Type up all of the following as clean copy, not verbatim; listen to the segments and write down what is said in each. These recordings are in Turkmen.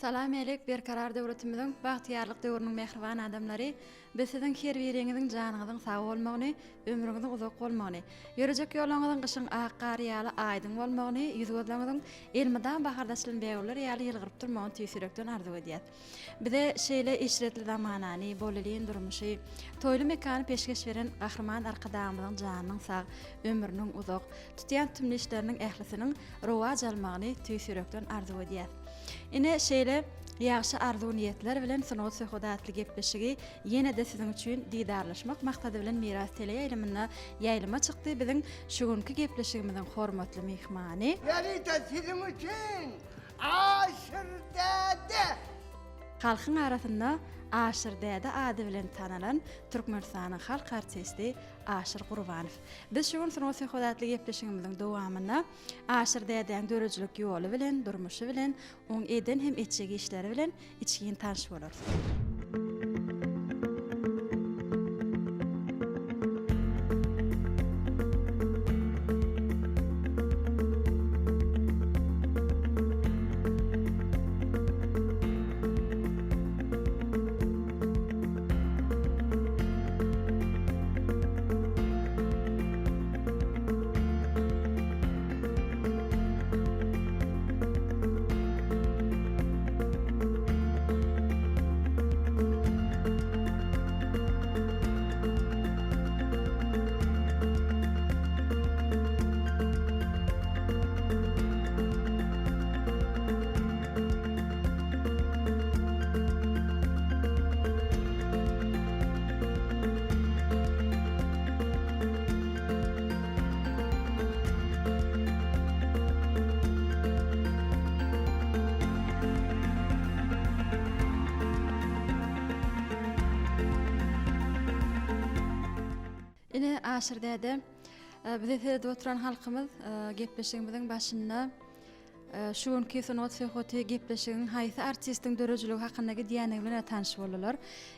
Salam Elek Berkarar döwletimiziň bagtyýarlyk döwrüniň mähriban adamlary! Biz siziň her biriňiziň janyňyzyň sag bolmagyny, ömrüňiziň uzak bolmagyny, ýörejek ýoluňyzyň gyşyň ak gary ýaly aýdyň bolmagyny, ýüz-gözleriňiziň elmydam baharda açylan bägüller ýaly ýylgyryp durmagyny tüýs ýürekden arzuw edýäs. Bize şeýle eşretli zamanany, bolelin durmuşy, toýly mekany peşgeş beren Gahryman Arkadagymyzyň janynyň sag, ömrüniň uzak, tutýan tutumly işleriniň ählisiniň rowaç almagyny tüýs ýürekden arzuw edýäs. Ine, şeýle ýagşy arzuw-niýetler bilen Sungat söhbedi atly gepleşigi ýene-de siziň üçin didarlaşmak maksady bilen Miras teleýaýlymynda ýaýlyma çykdy. Biziň şu günki gepleşigimiziň hormatly myhmany. Ýörite siziň üçin Aşyr däde! Halkyň arasynda Aşyr däde ady bilen tanalan Türkmenistanyň halk artisti Aşyr Gurbanow. Biz şu gün Sungat söhbedi atly gepleşigimiziň dowamynda Aşyr dädäň döredijilik ýoly bilen, durmuşy bilen, oň eden hem etjek işleri bilen içgin tanyş bolarys. Ine, Aşyr däde, bize seredip oturan halkymyz gepleşigimiziň başynda Şu günki Sungat söhbeti gepleşigiň haýsy artistiň döredijiligi hakynda gidýändigi bilen tanyş boldular.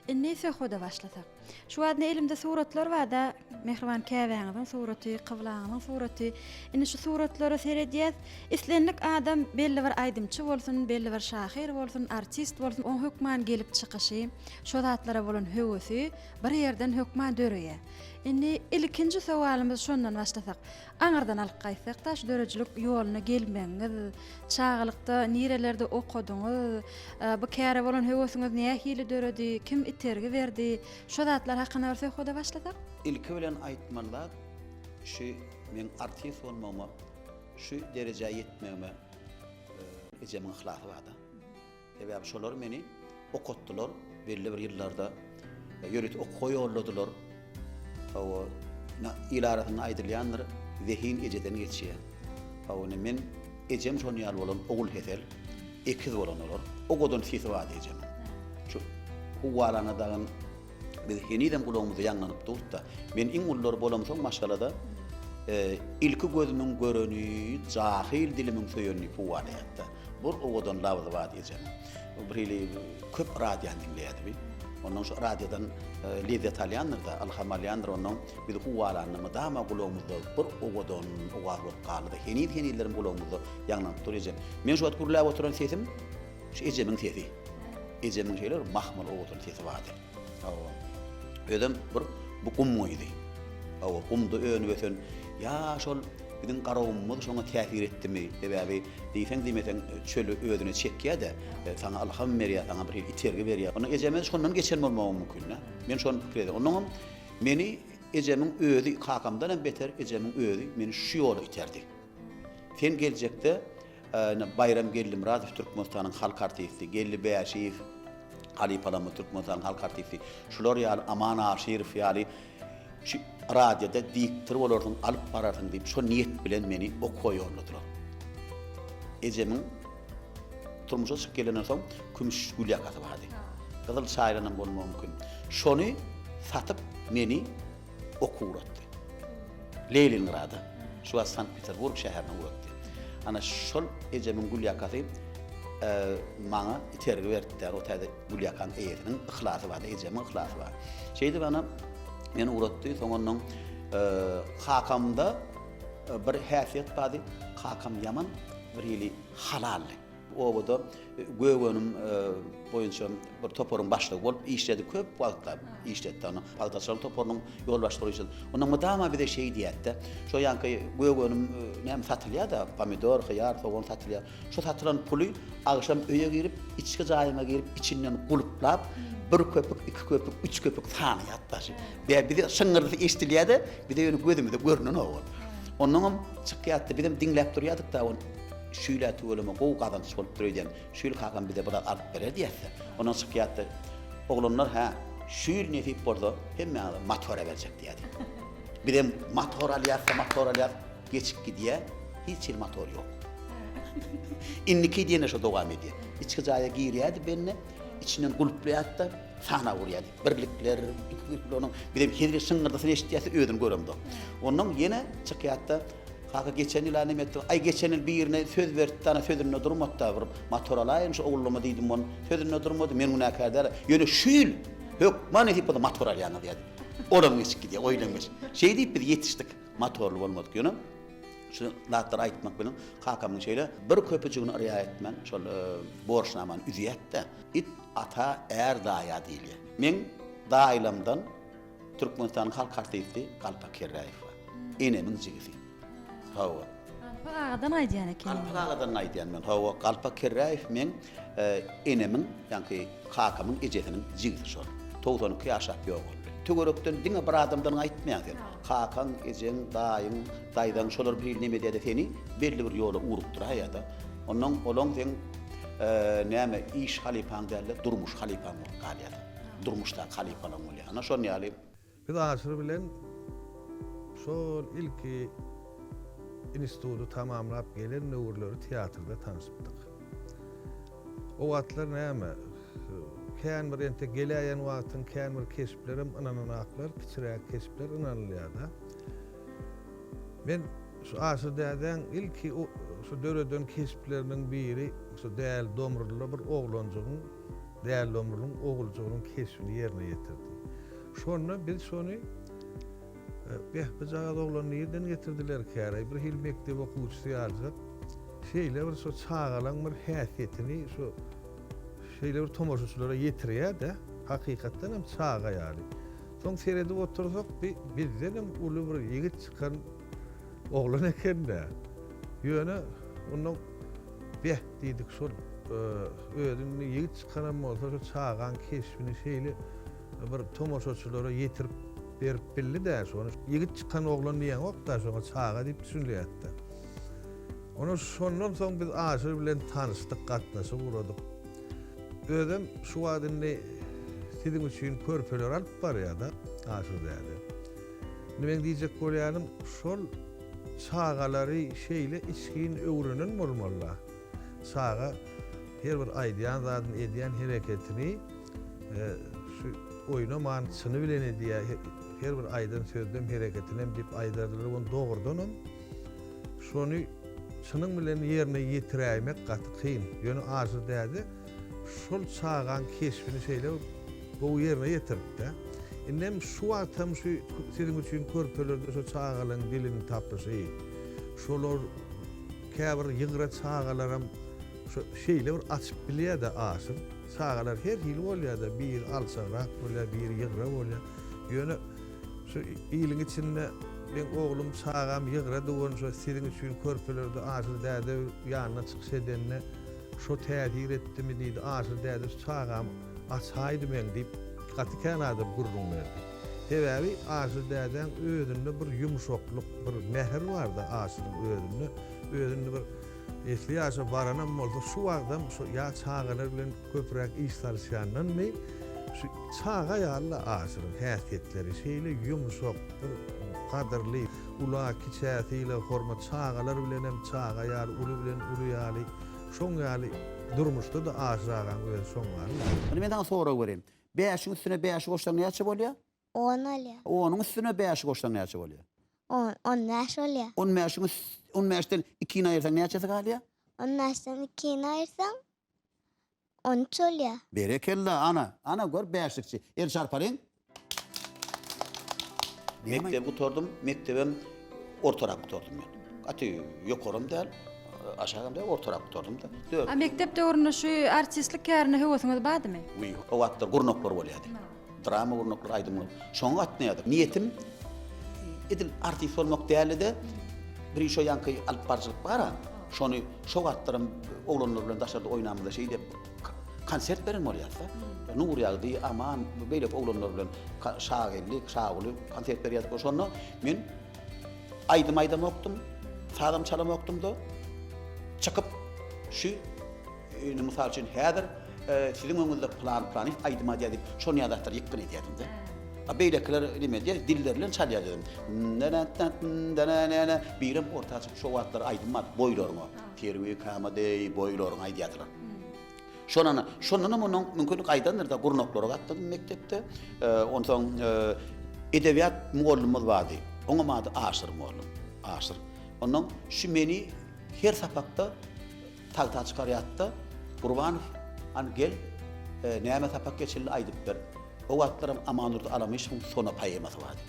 Indi söhbede başlasak. Şu wagt ine elimde suratlar barda, mähriban käbäňiziň suraty, kyblaňyzyň suraty. Indi şu suratlara seredýäs. Islendik adam belli bir aýdymçy bolsun, belli bir şahyr bolsun, artist bolsun, oň hökman gelip çykyşy, şo zatlara bolan höwesi bir ýerden hökman döreýär. Indi ilkinji sowalymyzy şondan başlasak. Aňyrdan alyp gaýtsak-da, şu döredijilik ýoluna gelmegiňiz, çagalykda nirelerde okadyňyz, bu käre bolan höwesiňiz nähili döredi, kim itergi berdi, şo zatlar hakynda bir söhbede başlasak? Ilki bilen aýtmaly zat, şu meň artist bolmagyma, şu derejä ýetmegime ejemiň yhlasy barda. Sebäbi şolar meni okatdylar, belli bir ýyllarda ýörite okuwa ýolladylar. Hawa, il arasynda aýdylýandyr, zehin ejeden geçýär. Hawa, ine men ejem şon ýaly bolan Ogulhesel, ekiz bolan olar. Owadan sesi bardy ejemiň. Şu huwwalana dagyn Biz henizem gulagymyzda ýaňlanyp durdy-da. Men iň ululary bolamsoň maşgalada ilki gözümiň göreni, jahyl dilimiň söýeni diýip huwwalaýardy-da. Bir owadan labzy bardy ejemiň. Bir hili köp radiony diňleýärdi bi. Onnoň şu radiodan lezzet alýandyr-da, ylham alýandyr. Onnoň bizi huwwalanda mydama gulagymyzda bir owadan owaz bolup galdy-da. Heniz-henizlerem gulagymyzda ýaňlanyp dur ejem. Men şu wagt gürläp oturan sesim Şu ejemiň sesi. Ejemiň şeýle bir mahmal owadan sesi bardy. Hawa. Özem bir bu gum gyzy. Hawa, gumda önüp ösen. Ýa şol biziň Garagumumyz şoňa täsir etdimi? Sebäbi diýseň diýmeseň çöli özüne çekýär-de, saňa ylham berýär, saňa bir hili itergi berýär. Onda ejemiz şondan geçen bolmagy mümkin-dä. Men şony pikir edýän. Onnoňam meni ejemiň özi, kakamdan hem beter ejemiň özi meni şu ýola iterdi. Sen geljekde Ine, Baýram Geldimyradow Türkmenistanyň halk artisti, Geldi Bäşiýew halypalarymyz Türkmenistanyň halk artisti, şular ýaly Aman Aşyrow ýaly şu radioda diktor bolarsyň, alyp bararsyň diýip, şo niýet bilen meni okuwa ýolladylar. Ejemiň durmuşa çykyp gelenden soň kümüş gülýakasy bardy. Gyzyl çaýylanam bolmagy mümkin. Şony satyp meni okuw ugratdy. Leningrada, şu wagt Sankt-Peterburg şäherine ugratdy. Ana şol ejemiň gülýakasy maňa itergi berdi, o täze gülýakanyň eýesiniň yhlasy bardy, ejemiň yhlasy bar. Şeýdip ana meni ugratdy, soň ondan kakamda bir häsiýet bardy, kakam ýaman bir hili halaldy. Obada gök önüm boýunça bir toparyň başlygy bolup işledi, köp wagtlap işletdi ony. Pagtaçylaryň toparynyň ýolbaşçysy bolup işledi. Onda mydama bize şeý diýýärdi-de, şo ýaňky gök önüm näme satylýar-da, pomidor, hyýar, sogan satylýar. Şo satylan puly agşam öýe girip, içki jaýyňa girip, içinden gulplap, bir köpük, iki köpük, üç köpük sanaýardy daşy. Bä bize şyňňyrdysy eşidilýär-de, bize ýöne gözümize görnenok ol. Onnoňam çykýardy, bizem diňläp durýardyk-da ony. Şu ýyl-ä tüweleme gowy gazanç bolupdyr öýdýän. Şu ýyl kakam bize bir zat alyp berer diýýäs-de. Ondan çykýardy. Oglanlar, hä, şu ýyl nesip bolsa, hemmäňize motor äberjek diýýärdi. Bizem motor alýas-da, motor alýas, geçip gidýär, hiç hili motor ýok. Indiki diýende şo dowam edýär. Içki jaýa girýärdi bende, içinden gulplaýardy-da, sanap urýardy. Birlikler, ikilikler, onuň bizem hezil şyňňyrdysyny eşidýäs-de, özüni göremzok. Ondan ýene çykýardy-da, Kaka geçen ýyl-a neme etdiň? Aý geçen ýyl birine söz beripdi, ana sözünde durmady-da, bir motor alaýyn şu ogullama diýdim, ony sözünde durmady, men günäkär däl. Ýöne şu ýyl hökman nesip bolsa motor alýaňyz diýýärdi. Olam geçip gidýär, o ýylam geçip. Şeý diýip biz ýetişdik, motorly bolmadyk. Ýöne şu zatlary aýtmak bilen kakamyň şeýle bir köpüjigini yrýa etmän şol borçnamany üzýärdi-de. It ata, är daýa diýilýär. Meň daýylamdan Türkmenistanyň halk artisti Galpak Kerräýew bar. Enemiň jigisi. Hawa. Galpak agadan aýdýan ekeniň. Galpak agadan aýdýan men. Hawa, Galpak Kerräýew meň enemiň, ýaňky kakamyň ejesiniň jigisi şol. 92 ýaşap ýogaldy. Töwerekden diňe bir adamdan aýtmaýaň sen. Kakaň, ejeň, daýyň, daýzaň şolar bir hili neme edýär-de seni belli bir ýola ugrukdyraýýar-da. Onnoň olaň seň näme iş halypaň däl-de, durmuş halypaň bolup galýar. Durmuşdaky halypalaň bolýar. Ana şon ýaly. Biz Aşyr bilen şol ilki instituty tamamlap gelen döwürleri teatrda tanşypdyk. O wagtlar näme, kän bir entek geläýen wagtyň kän bir keşplerem ynananaklar, kiçiräk keşpler ynanylýar-da. Men şu Aşyr dädäň ilki şu döreden keşpleriniň biri şu Däli Domrulda bir oglanjygyň Däli Domrulyň oguljygynyň keşbini ýerine ýetirdi. Şonda biz şony Beh, bujagaz oglany nirden getirdilerkäraý, bir hili mekdep okuwçysy ýalyjak. Şeýle bir şo çagalaň bir häsiýetini şo şeýle bir tomaşaçylara ýetirýär-de, hakykatdan hem çaga ýaly. Soň seredip otursak, bi bizdenem uly bir ýigit çykan oglan eken-dä. Ýöne ondan Beh, diýdik, şol özi indi ýigit çykanam bolsa, şu çagaň keşbini şeýle bir tomaşaçylara ýetirip berip bildi-dä şony. Ýigit çykan oglan diýeňok-da, şoňa çaga diýip düşünilýärdi-de. Ondan şondan soň biz Aşyr bilen tanyşdyk, gatnaşyk guradyk. Özem şu wagt indi siziň üçin körpeleri alyp barýar-da Aşyr däde. Indi meň diýjek bolýanym şol çagalary şeýle içgin öwrenen bolmaly-da. Çaga her bir aýdýan zadyny, edýän hereketini şu oýnaman çyny bilen edýär, her bir aýdan sözünem, hereketinem diýip aýdardylar. Ony dogrudanam şony çynyň bilen ýerine ýetiräýmek gaty kyn. Ýöne Aşyr däde şol çagaň keşbini şeýle bir gowy ýerine ýetiripdi. Indem şu wagtam şu siziň üçin körpelerde şo çagalaryň dilini tapyşy, şolar käbir ýygra çagalaram şo şeýle bir açyp bilýär-de Aşyr. Çagalar her hili bolýar-da, biri alçagrak bolýar, biri ýygra bolýar. Ýöne şu iliň içinde meň oglum, çagam ýygra duwan şo siziň üçin körpelerde Aşyr däde ýanyna çykyş edende şo täsir etdimi diýdi, Aşyr däde şu çagam açaýdy meň diýip gaty kän adam gürrüň berdi. Sebäbi Aşyr dädäň özünde bir ýumşaklyk, bir mähir bardy Aşyryň özünde. Özünde bir esli ýaşa baranam bolsa şu wagtam şu ýa çagalar bilen köpräk iş salyşýandanmy şu çaga ýaly-la Aşyryň häsiýetleri şeýle ýumşak, bir gadyrly, ula, kiçä sylag, hormat, çagalar bilenem çaga ýaly, uly bilen uly ýaly, şoň ýaly durmuşda-da Aşyr agaň özi şoň ýaly-la. Indi men saňa sorag bereýin. Bäşiň üstüne bäşi goşsaň näçe bolýar? On bolýar. Onuň üstüne bäşi goşsaň näçe bolýar? On, on bäş bolýar. On bäşiň on bäşden ikini aýyrsaň näçesi galýar? On bäşden ikini aýyrsaň, on üç bolýar. Berekella, ana, ana gör bäşlikçi. El çarpalyň. Mekdebi gutardym, mekdebem ortarak gutardym men. Gaty ýokaram däl. Aşagam däl, ortarak gutardym-da. Dört. A mekdep döwründe şu artistlik kärine höwesiňiz bardymy? Wiý, o wagtlar gurnaklar bolýardy. Drama gurnaklary, aýdym gurnaklary. Şoňa gatnaýardyk. Niýetim edil artist bolmak däldi-de, bir şo ýaňky alyp baryjylyk bar-a, şony şo wagtlaram oglanlar bilen daşarda oýnamyzda şeýdip konsert beren bolýarys-da. Nurýagdy, Aman, beýleki oglanlar bilen Şageldi, Şaguly konsert berýärdik. Şonda men aýdym aýdamokdym, sazam çalamokdym-da, çykyp şu Indi mysal üçin häzir siziň öňüňizde plan planist aýdym aýdýar diýip, şony ýaly zatlar ýykgyn edýärdim-de. A beýlekiler neme edýär, dilleri bilen çalýar dedim. Nä-nä-nä-nä-nä-nä birem orta çykyp şo wagtlar aýdym bar, boýlaryňa. Terbi kama deý boýlaryňa aýdýardylar. Şondan, şondanam onuň mümkin gaýdandyr-da, gurnaklara gatnadym mekdepde. Onsoň edebiýat mugallymymyz bardy. Oňam ady Aşyr mugallym. Aşyr. Ondan şu meni her sapakda Tagta çykarýardy-da, Gurbanow, hany gel, näme sapak geçildi aýdyp ber. O wagtlaram Amandurdy Alamyşowyň Sona poemasy bardy.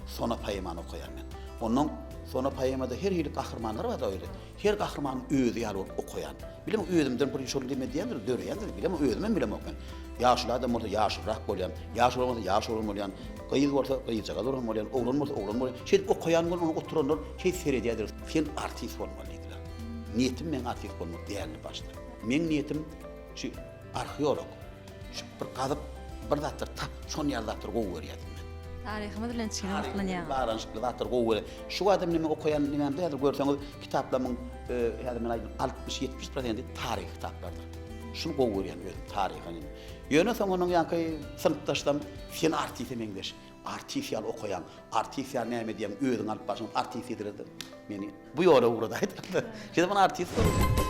Sona poemany okaýan men. Onnoň Sona poemada her hili gahrymanlar bardy o ýerde. Her gahrymanyň özi ýaly bolup okaýan. Bilemok özümden bir şol neme diýendir, döreýändir, bilemok özümem bilemok men. Ýaşuly adam bolsa ýaşulurak bolýan, ýaş oglan bolsa ýaş oglan bolýan, gyz bolsa gyzjagaz oglan bolýan, oglan bolsa oglan bolýan. Şeýdip okaýan bolup onuň oturanlar şeýdip seredýärdiler. Sen artist bolmaly diýdiler. Niýetim meň artist bolmak däldi başda. Meň niýetim şu arheolog. Şu bir gazyp bir zatlar tapyp şon ýaly zatlary gowy görýärdim men. Taryhymyz bilen çyn gyzyklanýaňyz. Baglanyşykly zatlary gowy görýän. Şu adam men okaýan nimämde häzir görseňiz kitaplarymyň häzir men aýdym 60-70 prosenti taryhy kitaplardyr. Şuny gowy görýän özüm taryhy. Ýöne soň onuň ýaňky synpdaşlam sen artiste meňzeş. Artist ýaly okaýaň, artist ýaly näme edýäň, özüňi alyp barşyň artist diýdiler-de meni bu ýola ugradaýdylar. Şeýdip men artist boldum.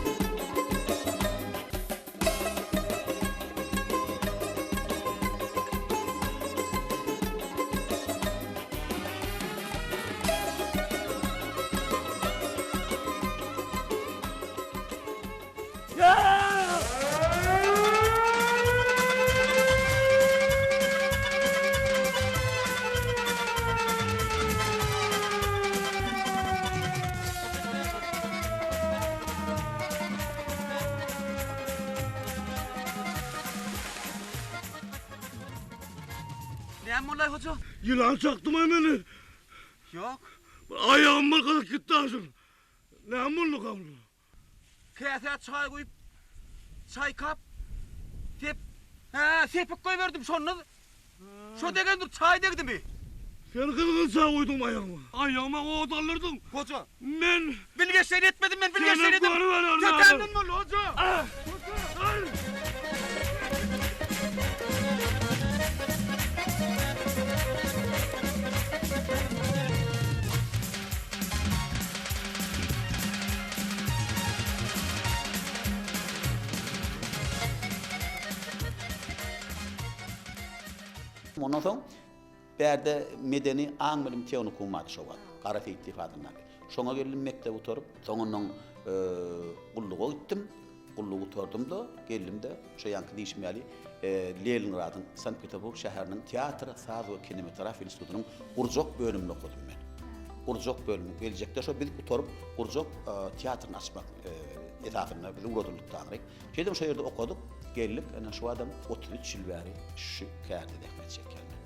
Näme boldy hoja? Ýylan çakdymy meni? Ýok. Aýagym bir gyzyp gitdi aşyr. Näme boldy gawun? Käsä çaý guýup, çaýkap, sep, hä, sepik goýberdim şonda. Şo degendir, çaý degdimi? Sen gyzgyn çaý guýduň aýagyma. Aýagyma ot aldyrdyň. Hoja. Men. Bilgeşleýin etmedim men, bilgeşleýin etmedim. Tötänden boldy, hoja. Ondan soň bärde medeni aň-bilim tehnikum bardy şo wagt, Gara Seýitliýew adyndaky. Şoňa geldim mekdebi gutaryp, soňundan gulluga gitdim. Gullugy gutardym-da, geldim-de, şo ýaňky diýşim ýaly, Leningradyň, Sankt-Peterburg şäheriniň teatr, saz we kinematografiýa institutynyň gurjak bölüminde okadym men. Gurjak bölümi. Geljekde şo biz gutaryp, gurjak teatryny açmak esasynda biz ugradyldyk taňryk. Şeýdip şo ýerde okadyk, geldik. Ine şu adam 33 ýyl bäri şu kärde zähmet çekýän men.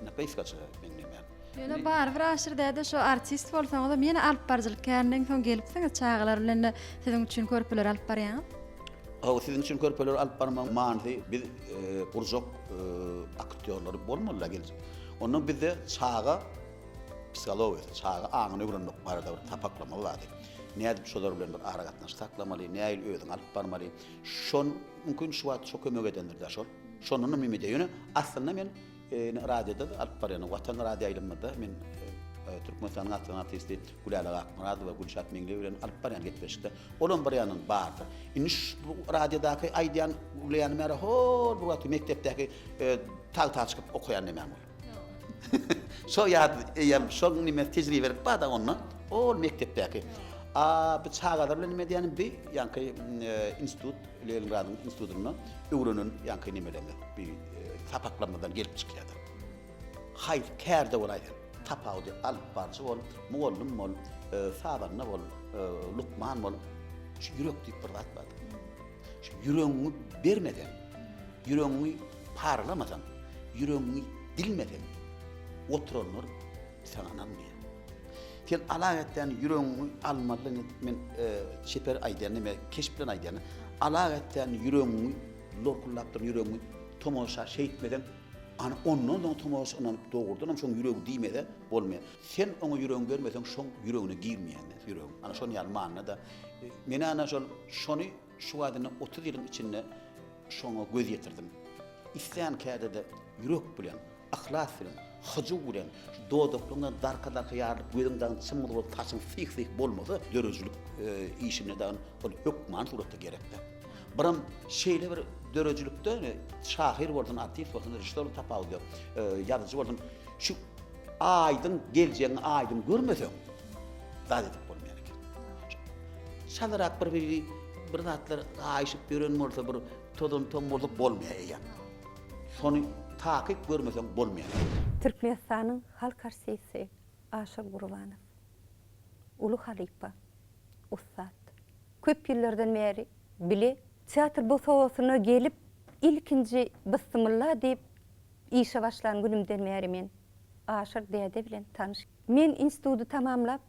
Ine gysgaça meň nemäm. Ýöne barybir Aşyr däde şo artist bolsaňyzam ýene alyp baryjylyk kärine soň gelipsiňiz çagalar bilen-de siziň üçin körpeleri alyp barýaňyz. Hawa siziň üçin körpeleri alyp barmagyň manysy biz gurjak aktýorlary bolmalyda geljek. Ondan bizde çaga psihologiýasy, çaga aňyny öwrenmek barada bir sapaklama bardy. Nädip şolar bilen bir aragatnaşyk saklamaly, nähili özüňi alyp barmaly. Şon mümkin şu wagt şo kömek edendir-dä şol. Şondanam ümit edýän. Ýöne aslynda men Indi radioda-da alyp barýan Watan radioýaýlymynda men Türkmenistanyň at gazanan artisti Gülälek Akmyradowa, Gülşat Meňliýewa bilen alyp barýan gepleşikde olam bir ýandan bardyr. Indi şu radiodaky aýdýan gürleýänim ýaly hol bir wagtky mekdepdäki tagta çykyp okaýan nemäm ol. Şo ýat eýýäm şol nime tejribelik bar-da onda. Ol mekdepdäki. A bu çagalar bilen nime diýýänim bi ýaňky institut Leningradyň institutynda öwrenen ýaňky nemelerimiz bi sapaklarymyzdan gelip çykýardy. Haýsy kärde bolaý sen, tapawudy alyp baryjy bol, mugallym bol, sazanda bol, lukman bol. Şu ýürek diýip bir zat bardyr. Şu ýüregiňi bermeseň, ýüregiňi paralamasaň, ýüregiňi dilmeseň, oturanlar saňa ynanmaýar. Sen alagetdän ýüregiňi almalydygyňy men çeper aýdýan, neme keşp bilen aýdýan. Alagetdän ýüregiňi lorkullap duran ýüregiňi tomaşa şeýtmeseň, ana ondan soň tomaşa ynanyp dogrudanam şoň ýüregi diýmese bolmaýar. Sen oňa ýüregiňi bermeseň şoň ýüregine girmeýär ýüregiň. Ana şon ýaly manyda-da. Men ana şol şony şu wagt indi 30 ýylyň içinde şoňa göz ýetirdim. Islän käde-de ýürek bilen, yhlas bilen, hyjuw bilen, şu dodaklaryňdan darka-darka ýarylyp, gözüň dagyn çym-gyzyl bolup, saçyň syh-syh bolmasa, döredijilik işinde dagyn ol hökmany suratda gerekdir. Biram şeýle bir döredijilikde, şahyr bolsun, artist bolsun, režissýor bolsun tapawudy ýok, ýazyjy bolsun, şu aýdyň geljegiňi aýdyň görmeseň, zat edip bolmaýar eken. Çalarak bir biri bir zatlar gaýyşyp ýören bolsa, bir tozan tom bolsa bolmaýar eýýäm. Şony takyk görmeseň bolmaýar. Türkmenistanyň halk artisti Aşyr Gurbanow uly halypa, ussat. Köp ýyllardan bäri bile teatr bosagasyna gelip, ilkinji Bysmylla diýip işe başlan günümden bäri men Aşyr däde bilen tanyş. Men institudy tamamlap,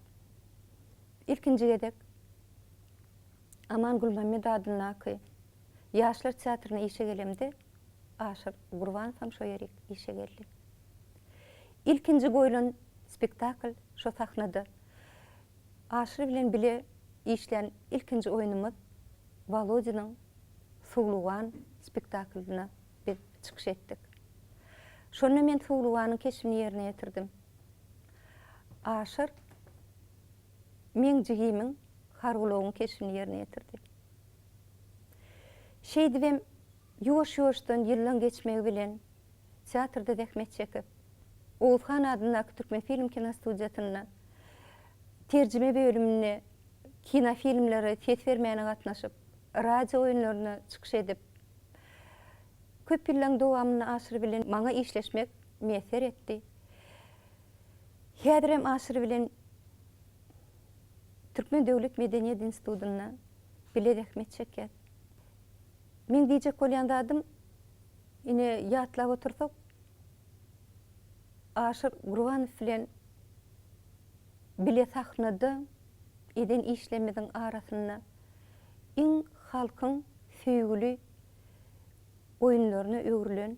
ilkinji gezek Aman Gulmammet adyndaky Ýaşlar teatryna işe gelemde, Aşyr Gurbanowam şo ýerik işe geldi. Ilkinji goýlan spektakl şo sahnada Aşyr bilen bile işlän ilkinji oýnumyz Wolodiniň Suwlugan spektaklyna biz çykyş etdik. Şonda men Suwluganyň keşbini ýerine ýetirdim. Aşyr meň jigimiň Hargulagyň keşbini ýerine ýetirdi. Şeýdibem ýuwaş-ýuwaşdan ýyllaň geçmegi bilen teatrda zähmet çekip, Oguzhan adyndaky Türkmenfilm kinostudiýasynda terjime bölüminde kinofilmlere ses bermäne gatnaşyp, radio oýunlarynda çykyş edip, köp ýyllaň dowamynda Aşyr bilen maňa işleşmek miýesser etdi. Häzirem Aşyr bilen Türkmen döwlet medeniýet institutynda bile zähmet çekýäs. Meň diýjek bolýan zadym, ine, ýatlap otursak, Aşyr Gurbanow bilen bile sahnada eden işlerimiziň arasynda iň halkyň söýgüli oýunlaryna öwrülen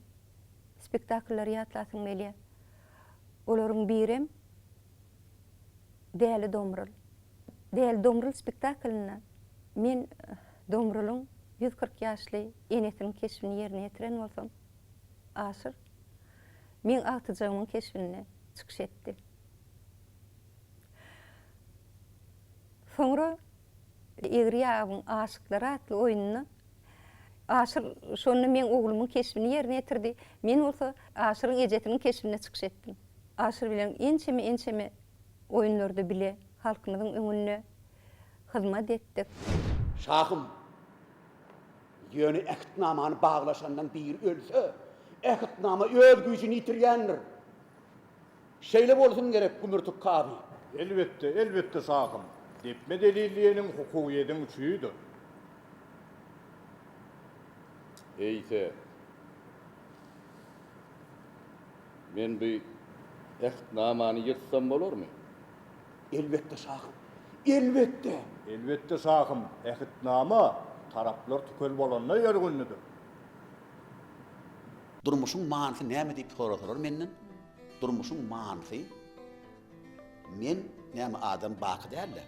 spektakllary ýatlasyň gelýär. Olaryň birem Däli Domrul. Däli Domrul spektaklynda men Domrulyň 140 ýaşly enesiniň keşbini ýerine ýetiren bolsam, Aşyr meň agtyjagymyň keşbinde çykyş etdi. Soňra Egri ýabyň aşyklary atly oýnunda Aşyr şonda meň oglumyň keşbini ýerine ýetirdi, men bolsa Aşyryň ejesiniň keşbinde çykyş etdim. Aşyr bilen ençeme-ençeme oýunlarda bile halkymyzyň öňünde hyzmat etdik. Şahym, ýöne ähtnamany baglaşandan biri ölse, ähtnama öz güýjüni ýitirýändir. Şeýle bolsun gerek, gümürtik kazy. Elbetde, elbetde, şahym. Depme delil diýeniň hukugyýediň uçuýydyr. Eýse, men bu ähtnamany ýyrtsam bolarmy? Elbetde, şahym, elbetde! Elbetde, şahym, ähtnama taraplar tükel bolanda ýörgünlidir. Durmuşyň manysy näme diýip sorasalar menden, durmuşyň manysy men näme adam baky däl-de.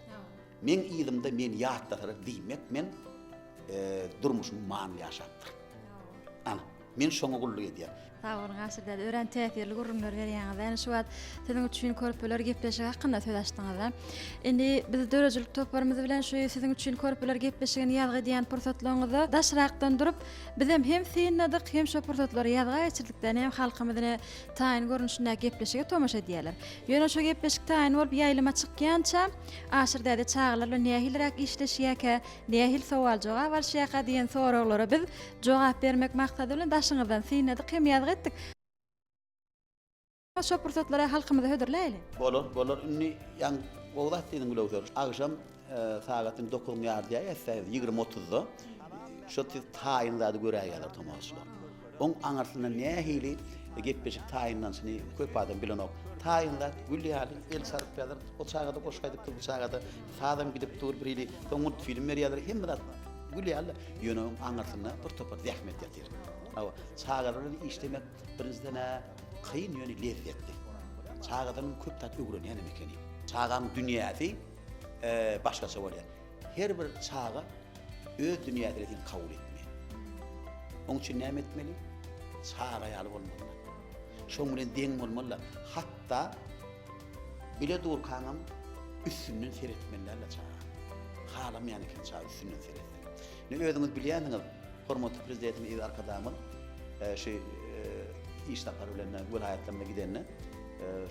Meň yzymda meni ýatlasalar diýmek men durmuşymy manyly ýaşapdyryn. Ana, men şoňa gulluk edýän. Sag boluň Aşyr däde, örän täsirli gürrüňler berýäňiz. Ýani şu wagt siziň üçin körpeler gepleşigi hakynda söz açdyňyz-a. Indi biz döredijilik toparymyz bilen şu siziň üçin körpeler gepleşigini ýazgy edýän pursatlaryňyzda daşrakdan durup, bizem hem synladyk, hem şo pursatlary ýazga geçirdik-de, ine halkymyz ine taýyn görnüşindäki gepleşige tomaşa edýärler. Ýöne şo gepleşik taýyn bolup ýaýlyma çykýança, Aşyr däde çagalar bilen nähiliräk işleşýärkä, nähili sowal-jogap alyşýarka diýen soraglara biz jogap bermek maksady bilen daşyňyzdan synladyk hem ýazgy etdik. Şo pursatlary halkymyza hödürläýeli. Bolar, bolar. Indi ýaňy gowy zat diýdiň Gülöwser. Agşam. sagat indi dokuzyň ýary diýäýäs-dä, 20 otuzda şo siz taýyn zady göräýýärler tomaşaçylar. Oň aňyrsynda nähili gepleşik taýynlanyşyny köp adam bilenok. Taýyn zat gül ýaly el çarpyp ýazyr, o çagada goşgy aýdyp dur, bu çagada sazam gidip dur bir hili, soň multfilm berýärler, hemme zat gül ýaly-da, ýöne oň aňyrsynda bir topar zähmet ýatyr. Hawa, çagalar bilen işlemek birinjiden-ä kyn, ýöne lezzetli. Çagadan köp zat öwrenýänem ekeni. Çagaň dünýäsi başgaça bolýar. Her bir çaga öz dünýäsine seni kabul etmeýär. Oň üçin näme etmeli? Çaga ýaly bolmaly. Şoň bilen deň bolmaly. Hatda bile durkaňam üstünden seretmeli däl çaga. Halamaýan eken çaga üstünden seretse. Ine özüňiz bilýänsiňiz, hormatly Prezidentimiz Eziz Arkadagymyz şu iş sapary bilen welaýatlarymyza gidende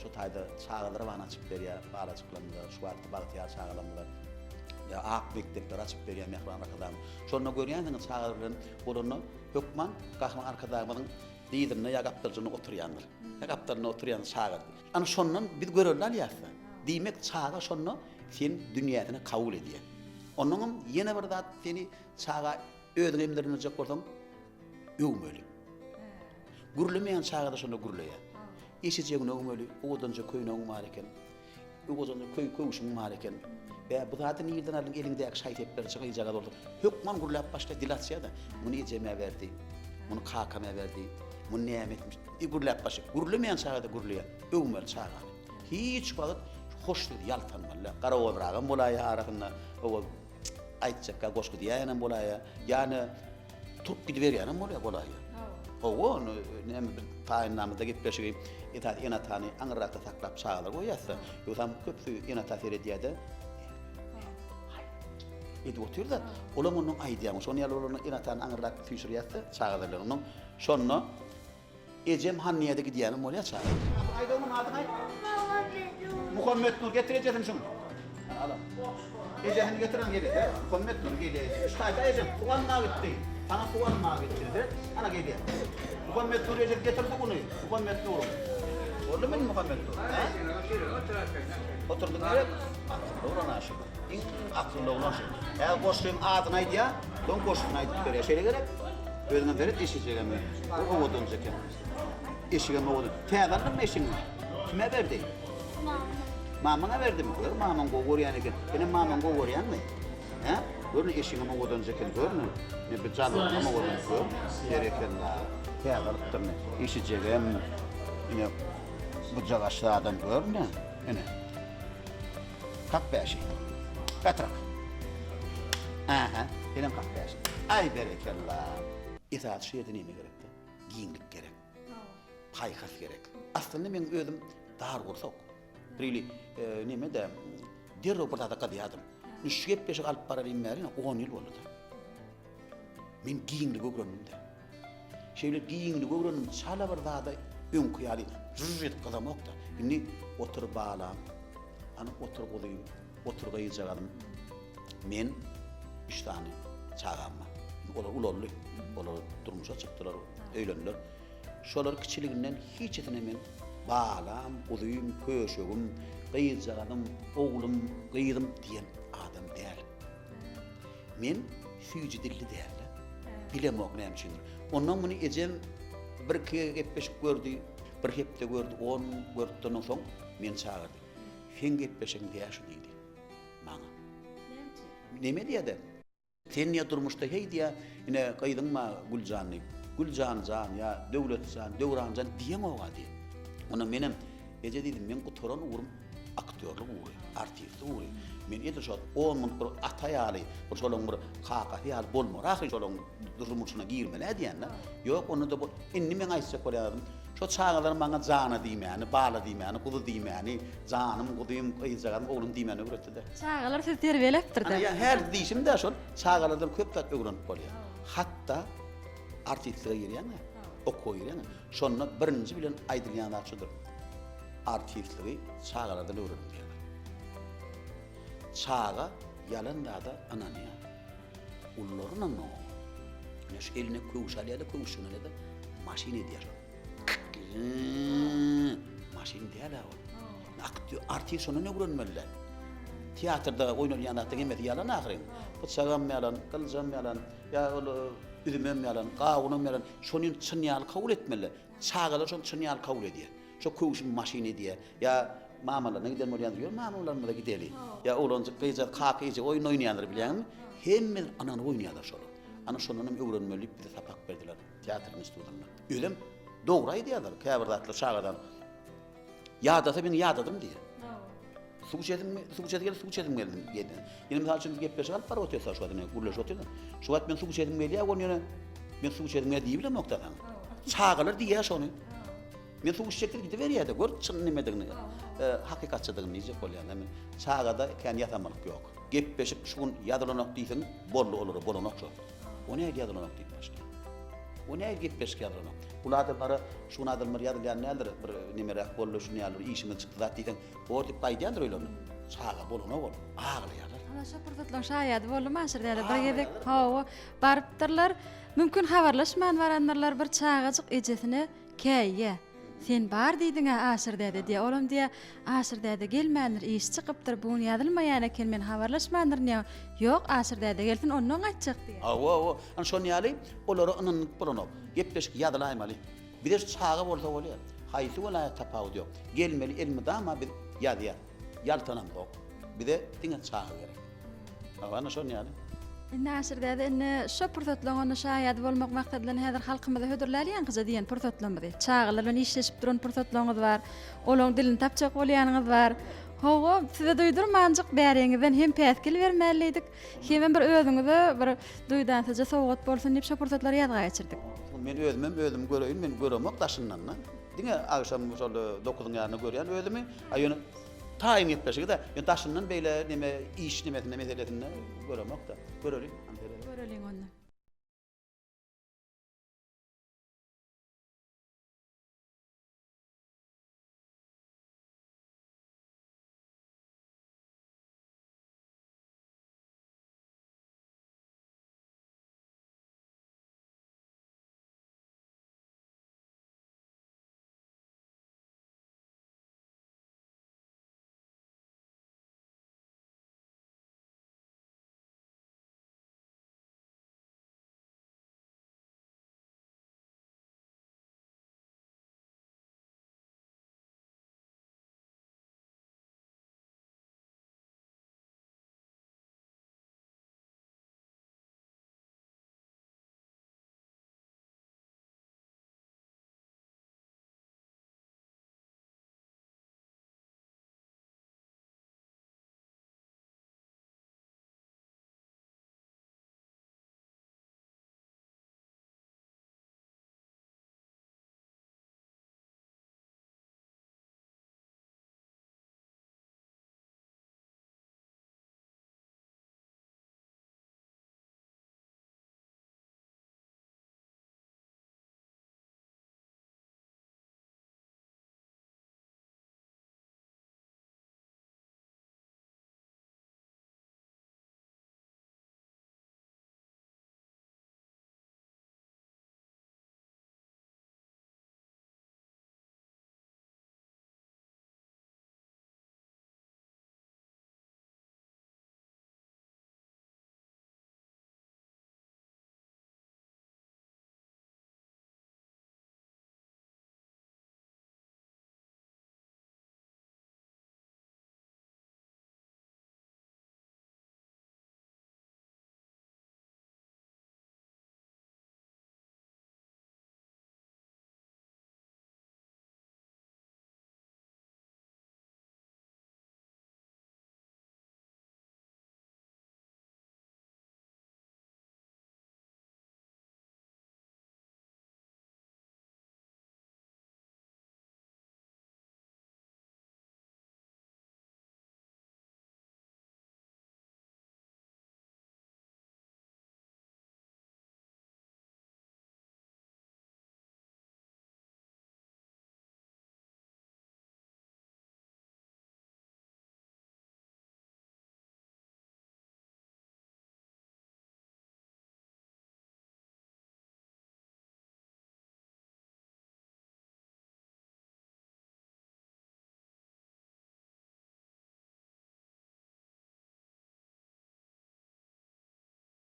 şu taýda çagalara bany açyp berýär, balajyklarymyza, şu wagtky bagtyýar çagalarymyza ak mekdepleri açyp berýär mähriban Arkadagymyz. Şonda görýänsiňiz çagalar bilen bolanda hökman Gahryman Arkadagymyzyň dyzynda ýa gapdaljygynda oturýandyr. Ýa gapdalynda oturýan çaga. Ana şondan biz görelde alýarys-da. Diýmek çaga şonda sen dünýäsine kabul edýär. Onnoňam ýene bir zat seni çaga özüňe emdirnjek bolsaň öwmeli. Gürlemeýän çaga-da şonda gürleýär. Eşijegini öwmeli, owadanja köýnegiň bar eken. Owadanja köý köwşüň bar eken. Bä, bu zady nirden aldyň, eliňdäki şaý-sepleri çygyjagaz bolsa, hökman gürläp başlaýar, dil açýar-da. Muny ejem äberdi, muny kakam äberdi, muny näme etmiş, gürläp başlaýar. Gürlemeýän çaga-da gürleýär. Öwmeli çagany. Hiç wagt hoş söz ýaltanmaly däl. Garagozragam bolaýýar arasynda, owa, aýtjakka goşgy diýäýenem bolaýýar. Ýa-ni turup gidiberýänem bolýar, bolaýýar. Hawa, ony näme biz taýynlamyzda gepleşigi esasy ene-atany aňyrrakda saklap çagalar goýýas-da. Ýogsam köpüsi ene-ata seredýär-de, edip otyr-da, olam onuň aýdýan, şonuň ýaly bolanda ene-atany aňyrrak süýşürýäs-de çagalar bilen. Onuň şonda Ejem han niýede gidýänim bolýa çaga. Aýt oglum adyňy aýt. Muhammetnur. Muhammetnur getir ejesini şuň. Ala. Ejesini getir ana gelýär. Muhammetnur gelýär. Şu taýda ejem suw almaga gitdi. Saňa suw almaga gitdi diýse, ana gelýär. Muhammetnur ejesi getir suwuny. Muhammetnuryň. Boldumy indi Muhammetnur? Hä? Oturdyň gerek? Akylly oglan aşyk. Iň akylly oglan şu. Häzir goşgyň adyny aýdýar, soň goşgyny aýdyp berýär. Şeýle gerek? Özüňem seret eşijegem. Bir owadanja eken. Eşigem owadan. Täze aldyňmy eşigiňi? Kime berdi? Mama. Mamaňa berdimi? Gör, mamaň gowy görýän eken. Senem mamaňy gowy görýäňmi? Hä? Gör, ne eşigiňem owadanja eken, görmi? Ne bir jalbaryňam owadan, gör. Berekella. Täze alypdyrmy? Eşijegem. Ine, bujagaş zadam görme. Ine. Kak bäşi. Gatyrak. Aha, senem kak bäşi. Aý berekella. Esasy şu ýerde neme gerekdi? Giňlik gerek. Paýhas gerek. Aslynda meň özüm dar gursak. Birili e, neme de derrew bir zada gyzýardym. Şu gepleşik alyp bararym bäri 10 ýyl boldy. Men giňligi öwrendim-de. Şeýle giňligi öwrendim, çala bir zada öňki ýaly jyr edip gyzamok-da. Indi otur balam, hany otur guzym, otur gyzjagazym. Men üç sany çagam bar. Indi olar ulaldy. Olar durmuşa çykdylar, öýlendiler. Şolar kiçiliginden hiçisine men balam, guzym, köşegim, gyzjagazym, oglum, gyzym diýen adam däl. Men süýji dilli däldi. Bilemok näme üçindir. Ondan muny ejem bir-iki gepleşik gördi, bir hepde gördi, on gün görüpdi ondan soň meni çagyrdy. Seň gepleşigiň däl şu diýdi maňa. Näme üçin? Neme diýýär-de? Sen diýýär durmuşda heý diýýär, ine gyzyň bar Güljan diýip. Güljan jan ýa Döwlet jan, Döwran jan diýeňok-a diýýär. Ondan menem Eje diýdim, meň gutaran ugrum aktýorlyk ugry, artistlik ugry. Men edil şo on munt bir ata ýaly, bir şolaň bir kakasy ýaly bolmaly ahyry şolaň durmuşyna girmeli-ä diýende. Ýok, onda-da bu indi meň aýtjak bolýan zadym, şo çagalar maňa jana diýmäni, bala diýmäni, guzy diýmäni, janym, guzym, gyzjagazym, oglum diýmäni öwretdi-de. Çagalar sizi terbiýeläpdir-dä. Ana, ýa her diýşim-dä şol, çagalardan köp zat öwrenip bolýar. Hatda artistlige girýäň-ä, okuwa girýäň-ä, Şonda birinji bilen aýdylýan zat şudur, Artistligi çagalardan öwreniň diýýärler. Çaga ýalan zada ynanýar. Ulular ynanmaň oňa. Ine şu eline köwüş alýar-da, köwüşjigini alýar-da, maşyn edýär şony. Maşyn däl-ä ol. Aktýor, artist şondan öwrenmeli-dä. Teatrda oýnalýan zatlaryň hemmesi ýalan ahyryn. Pyçagam ýalan, gylyjam ýalan, ýa ol üzümem ýalan, gawunam ýalan. Şony çyn ýaly kabul etmeliler. Çagalar şony çyn ýaly kabul edýär. Şo köwşüň maşyny diýýär. Ýa mamalaryna giden bolýandyr. Ýör mamalarymyza gideli. Ýa oglanjyk gyzjagaz kaka eje oýun oýnaýandyr bilýäňmi? Hemmeler ynanyp oýnaýarlar şolar. Ana şondan hem öwrenmeli diýip bize sapak berdiler teatr institutynda. Özem dogry aýdýarlar käbir zatlar çagadan. Ýadasa men ýadadym diýýär. Suw içesim, suw içesi geldi, suw içesim geldi diýdi. Ýene mysal üçin biz gepleşik alyp baryp otyrys şu wagt ine gürleşip otyrys. Şu wagt men suw içesim gelýär, ony ýöne men suw içesim geldi diýip bilemok-da saňa. Çagalar diýýär şony. Men suw içjek diýip gidiberýär-de, gör çyn nimedigini, hakykatçydygyny diýjek bolýan-da men. Çagada kän ýasamalyk ýok. Gepleşik şu gün ýazylanok diýseň, boldy olara bolanok şol. O nähili ýazylanok diýip başlaýar. O nähili gepleşik ýazylanok? Uly adamlara şu gün adamlar ýazylýan däldir, bir nemeräk boldy, şuny ýaly bir işimiz çykdy zat diýseň, bor diýip gaýdýandyr öýlerine. Çaga bolanok ol. Aglaýarlar. Ana şo pursatlaryň şaýady boldum Aşyr däde. Bir gezek hawa barypdyrlar. Mümkin habarlaşman barandyrlar. Bir çagajyk ejesine käýýä. Sen bar diýdiň-ä Aşyr däde diýýä. Olam diýýä, Aşyr däde gelmändir, işi çykypdyr, bu gün ýazylmaýan eken, men habarlaşmandyryn ýa. Ýok, Aşyr däde gelsin, ondan gaýtjak diýýä. Hawa, hawa. Ana şon ýaly olara ynanyp bolanok. Gepleşik ýazylaýmaly. Bize şu çaga bolsa bolýar. Haýsy welaýat tapawudy ýok. Gelmeli elmydama biz ýazýas. Ýaltanamzok. Bize diňe çaga gerek. Hawa, ana şon ýaly. Indi Aşyr däde indi şo pursatlaryň onda şaýady bolmak maksady bilen häzir halkymyza hödürläli ýaňkyja diýen pursatlarymyzy. Çagalar bilen işleşip duran pursatlaryňyz bar. Olaň dilini tapjak bolýanyňyz bar. Hawa, size duýdurmanjyk bäriňizden hem päsgel bermälidik, hemem bir özüňize bir duýdansyzja sowgat bolsun diýip şo pursatlary ýazga geçirdik. Men özümem özümi göreýin, men göremok daşyndan-da. Diňe agşam şol dokuzyň ýarynda görýän özümi. A ýöne Taýyn gepleşigi-de, ýöne daşyndan beýle neme iş nemesinde meselesinde göremok-da. Göreliň. Göreliň onda.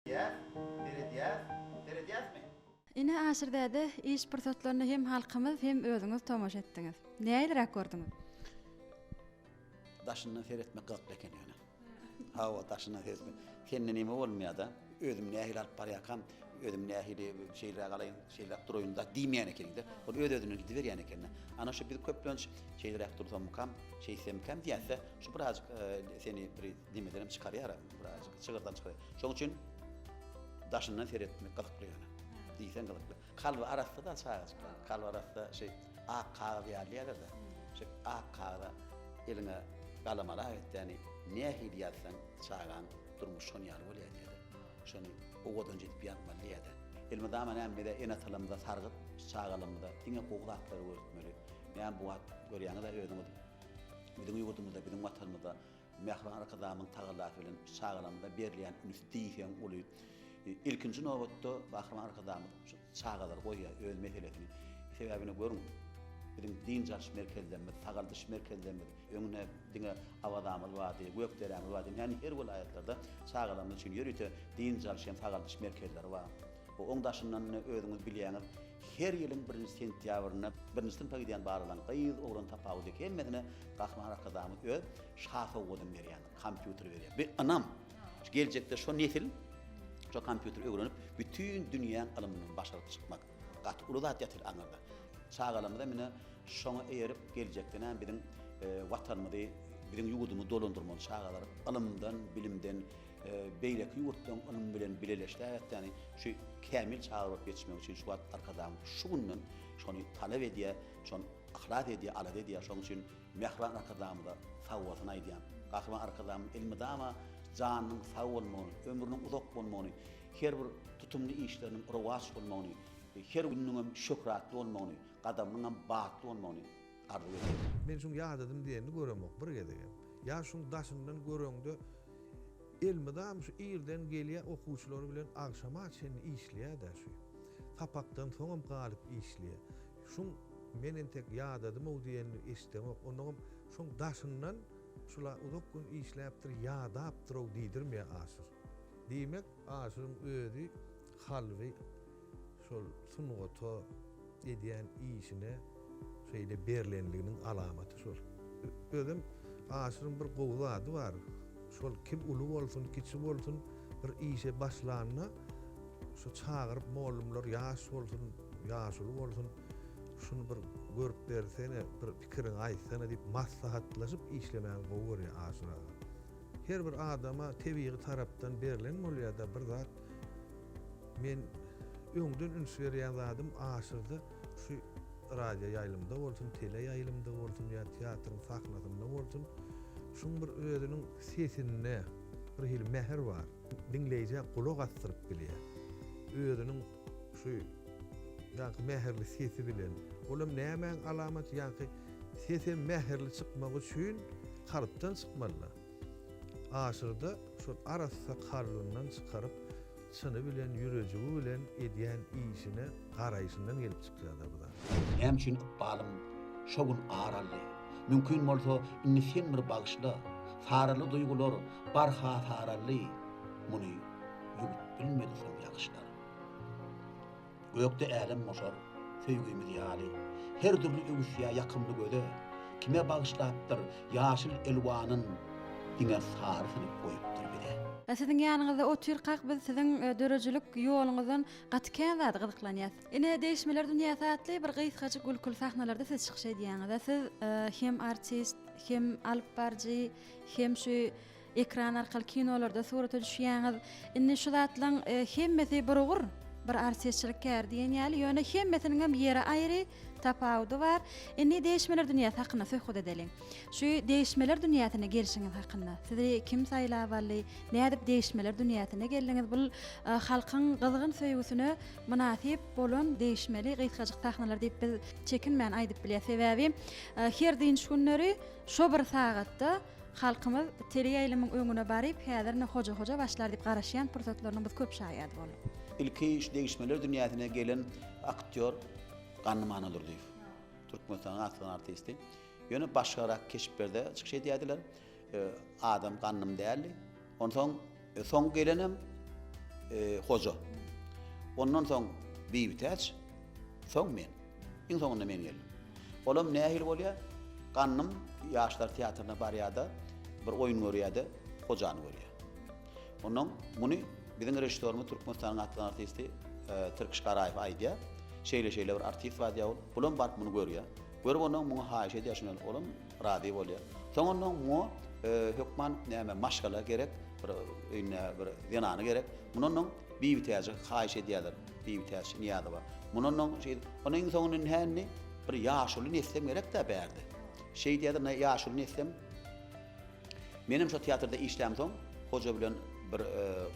Ýäs, seredýäs, seredýäsmi? Ine Aşyr däde iş pursatlaryna hem halkymyz hem özüňiz tomaşa etdiňiz. Nähiliräk gördüňiz? Daşyndan seretmek gyzykly eken ýöne. Hawa, daşyndan seretmek. Sende neme bolmaýar-da, özüm nähili alyp barýarkam, özüm nähili şeýleräk alaýyn, şeýleräk duraýyn zat diýmeýän ekeniň-de. Ol öz-özünden gidiberýän eken-de. Ana şu biz köplenç şeýleräk dursammykam, şeýtsemmikäm diýýäs-de, şu birazjyk seni bir Nemedenem çykarýar, birazjyk çygyrdan çykarýar. Şonuň üçin daşyndan seretmek gyzykly ýöne. Diýseň gyzykly. Kalby arassa-da çagajyklar. Kalby arassa şeý ak kagyz ýaly diýerler-de. Şeý ak kagyza eliňe galam alap etdäni nähili ýazsaň çagaň durmuşy şon ýaly bolýar diýýär-de. Şony owadanja edip ýazmaly diýýär-de. Elmydama näme bize ene-atalarymyza sargyt çagalarymyza diňe gowy zatlary öwretmeli. Näme bu wagt görýäňiz-ä özüňiz biziň ýurdumyzda, biziň watanymyzda Mähriban Arkadagymyzyň tagallasy bilen çagalarymyza berilýän üns diýseň uly. Ilkinji nobatda Gahryman Arkadagymyz şu çagalary goýýar öz meselesini. Sebäbini görüň, biziň dynç alyş merkezlerimiz, sagaldyş merkezlerimiz, öňünde diňe Awazamyz bardy, Gökderämiz bardy. Indi her welaýatlarda çagalarymyz üçin ýörite dynç alyş hem sagaldyş merkezleri bar. Oň daşyndan indi özüňiz bilýäňiz, her ýylyň birinji sentýabrynda birinji synpa gidýän balalaryň gyz-oglan tapawudy ýok, hemmesine Gahryman Arkadagymyz öz şa sowgadyny berýändir, kompýuter berýär. Bu ynam. Şu geljekde şo nesil şo kompýuteri öwrenip, bütin dünýäň ylymyndan baş alyp çykmak. Gaty uly zat ýatyr aňyrda. Çagalarymyzam ine şoňa eýerip geljekde näme biziň Watanymyzy, biziň ýurdumyzy dolandyrmaly çagalar ylymdan, bilimden, beýleki ýurtlaryň ylmy bilen bileleşläp ýatýany şu kämil çaga bolup ýetişmek üçin şu wagt Arkadagymyz şu günden şony talap edýär, şony yhlas edýär, alada edýär. Şonuň üçin Mähriban Arkadagymyza sagbolsun aýdýan. Gahryman Arkadagymyz elmydama janynyň sag bolmagyny, ömrüniň uzak bolmagyny, her bir tutumly işleriniň rowaç bolmagyny, her gününiňem şöhratly bolmagyny, gadamynyňam batly bolmagyny arzuw edýän. Men şuň ýadadym diýenini göremok bir gezegem. Ýa şuň daşyndan göreňde elmydam şu irden gelýä okuwçylary bilen agşama çenli işleýä-dä şu. Sapakdan soňam galyp işleýä. Şuň men entek ýadadym-ow diýenini eşidemok. Onnoňam şoň daşyndan şula uzak gün işläpdir, ýadapdyr-ow diýdirmeýär Aşyr. Diýmek, Aşyryň özi kalby şol sungata edýän işine şeýle berlenliginiň alamaty şol. Özem Aşyryň bir gowy zady bar. Şol kim uly bolsun, kiçi bolsun bir işe başlanda şu çagyryp mollumlar ýaş bolsun, ýaşuly bolsun şuny bir görüp bersene, bir pikiriňi aýtsana diýip maslahatlaşyp işlemäni gowy görýär Aşyr aga. Her bir adama tebigy tarapdan berlen bolýar-da bir zat. Men öňden üns berýän zadym Aşyrda şu radio ýaýlymda bolsun, tele ýaýlymda bolsun ýa teatryň sahnasynda bolsun, şuň bir özüniň sesinde bir hili mähir bar. Diňleýjä gulak asdyryp bilýär. Özüniň şu ýaňky mähirli sesi bilen. Olam nämäň alamaty ýaňky sesem mähirli çykmagy üçin kalpdan çykmalyda. Aşyrda şol arassa kalbyndan çykaryp çyny bilen ýürejigi bilen edýän işine garaýşyndan gelip çykýada bu zat. Näme üçin ykbalym şo gün ar aldy? Mümkin bolsa, indi sen bir bagyşla. Saraly duýgular barha saraldy, Muny ýuwup bilmedi soň ýagyşlar. Gökde älem goşar, söýgimiz ýaly. Her dürli öwüsýär ýakymly göze. Kime bagyşlapdyr ýaşyl elwanyn, Diňe sarysyny goýupdyr bize. Siziň ýanyňyzda otyrkak biz siziň döredijilik ýoluňyzdan gaty kän zady gyzyklanýas. Ine, Degişmeler dünýäsi atly bir gysgajyk gülküli sahnalarda siz çykyş edýäňiz. Siz hem artist, hem alypbaryjy, hem şu Ekran arkaly kinolarda surata düşýäňiz. Indi şu zatlaň hemmesi bir ugur, bir artistçilik käri diýen ýaly, ýöne hemmesiniňem ýeri aýry, tapawudy bar. Indi degişmeler dünýäsi hakynda söhbet edeliň. Şu degişmeler dünýäsine gelşiňiz hakynda. Sizi kim saýlap aldy? Nädip degişmeler dünýäsine geldiňiz? Bul halkyň gyzgyn söýgüsine mynasyp bolan degişmeli gysgajyk sahnalar diýip biz çekinmän aýdyp bilýäs. Sebäbi her dynç günleri şo bir sagatda Halkymyz teleýaýlymyň öňüne baryp, häzir ine Hoja Hoja başlar diýip garaşýan pursatlarynyň biz köp şaýady bolduk. Ilki şu degişmeler dünýäsine gelen aktýor Gandym Annadurdyýew. Türkmenistanyň at gazanan artisti. Ýöne başgarak keşplerde çykyş edýärdiler. Adam Gandym däldi. Onsoň soň gelenem. Hoja. Ondan soň Bibitäç, soň men. Iň soňunda men geldim. Olam nähili bolýar? Gandym ýaşlar teatryna barýar-da, bir oýun görýär-de, Hojany görýär. Ondan muny biziň režissýorymyz Türkmenistanyň atly artisti Tirkiş Garaýew aýdýar. Şeýle-şeýle bir artist bar diýýär ol. Bulam baryp muny görýär. Görüp ondan muňa haýyş edýär şuny olam razy bolýar. Soň ondan muňa hökman näme maşgala gerek, bir öýünde bir zenany gerek. Mundan ondan Bibitäje haýyş edýärler. Bibitäç Nyýazowa. Mundan ondan şeýdip, ondan iň soňunda indi indi bir ýaşuly neslem gerek-dä bärde. Şeýdýärler, ýaşuly neslem Menem şo teatrda işlämsoň, Hoja bilen bir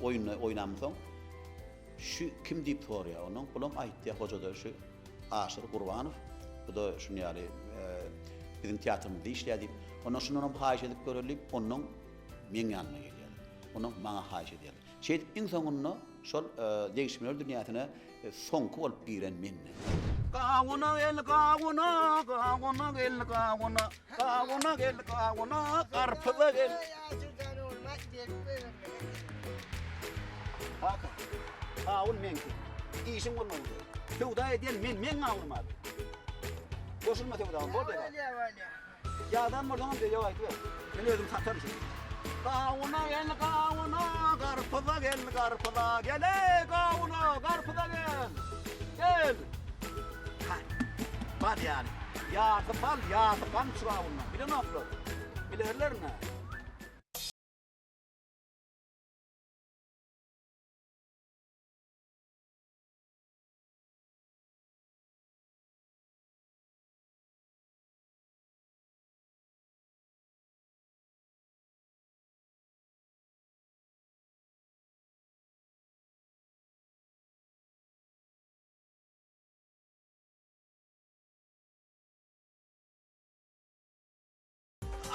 oýunda oýnamsoň, şu kim diýip soraýar. Ondan bulam aýtýar Hoja-da şu Aşyr Gurbanow, bu-da şuny ýaly biziň teatrymyzda işleýär diýip. Ondan şundanam haýyş edip göreli diýip, ondan meň ýanyma gelýärler. Ondan maňa haýyş edýärler. Şeýdip iň soňunda şol degişmeler dünýäsine soňky bolup giren menden. Gawuna gel gawuna, gawuna gel gawuna, gawuna gel gawuna, garpyza gel. Kaka, gawun meňki. Işiň bolmady. Söwda edýän men, meň gawunym abi. Goşulma söwda, bol dedi. Bolýa, bolýa. Ýadan bolsaňam beýle aýdyber. Men özüm sataryn şuny. Gawuna gel gawuna, garpyza gel garpyza, gel-eý gawuna, garpyza gel. Gel. Hany, bal ýaly. Ýasy bal, ýasy gant şu gawundan. Bilenoklar. Bilerler-nä.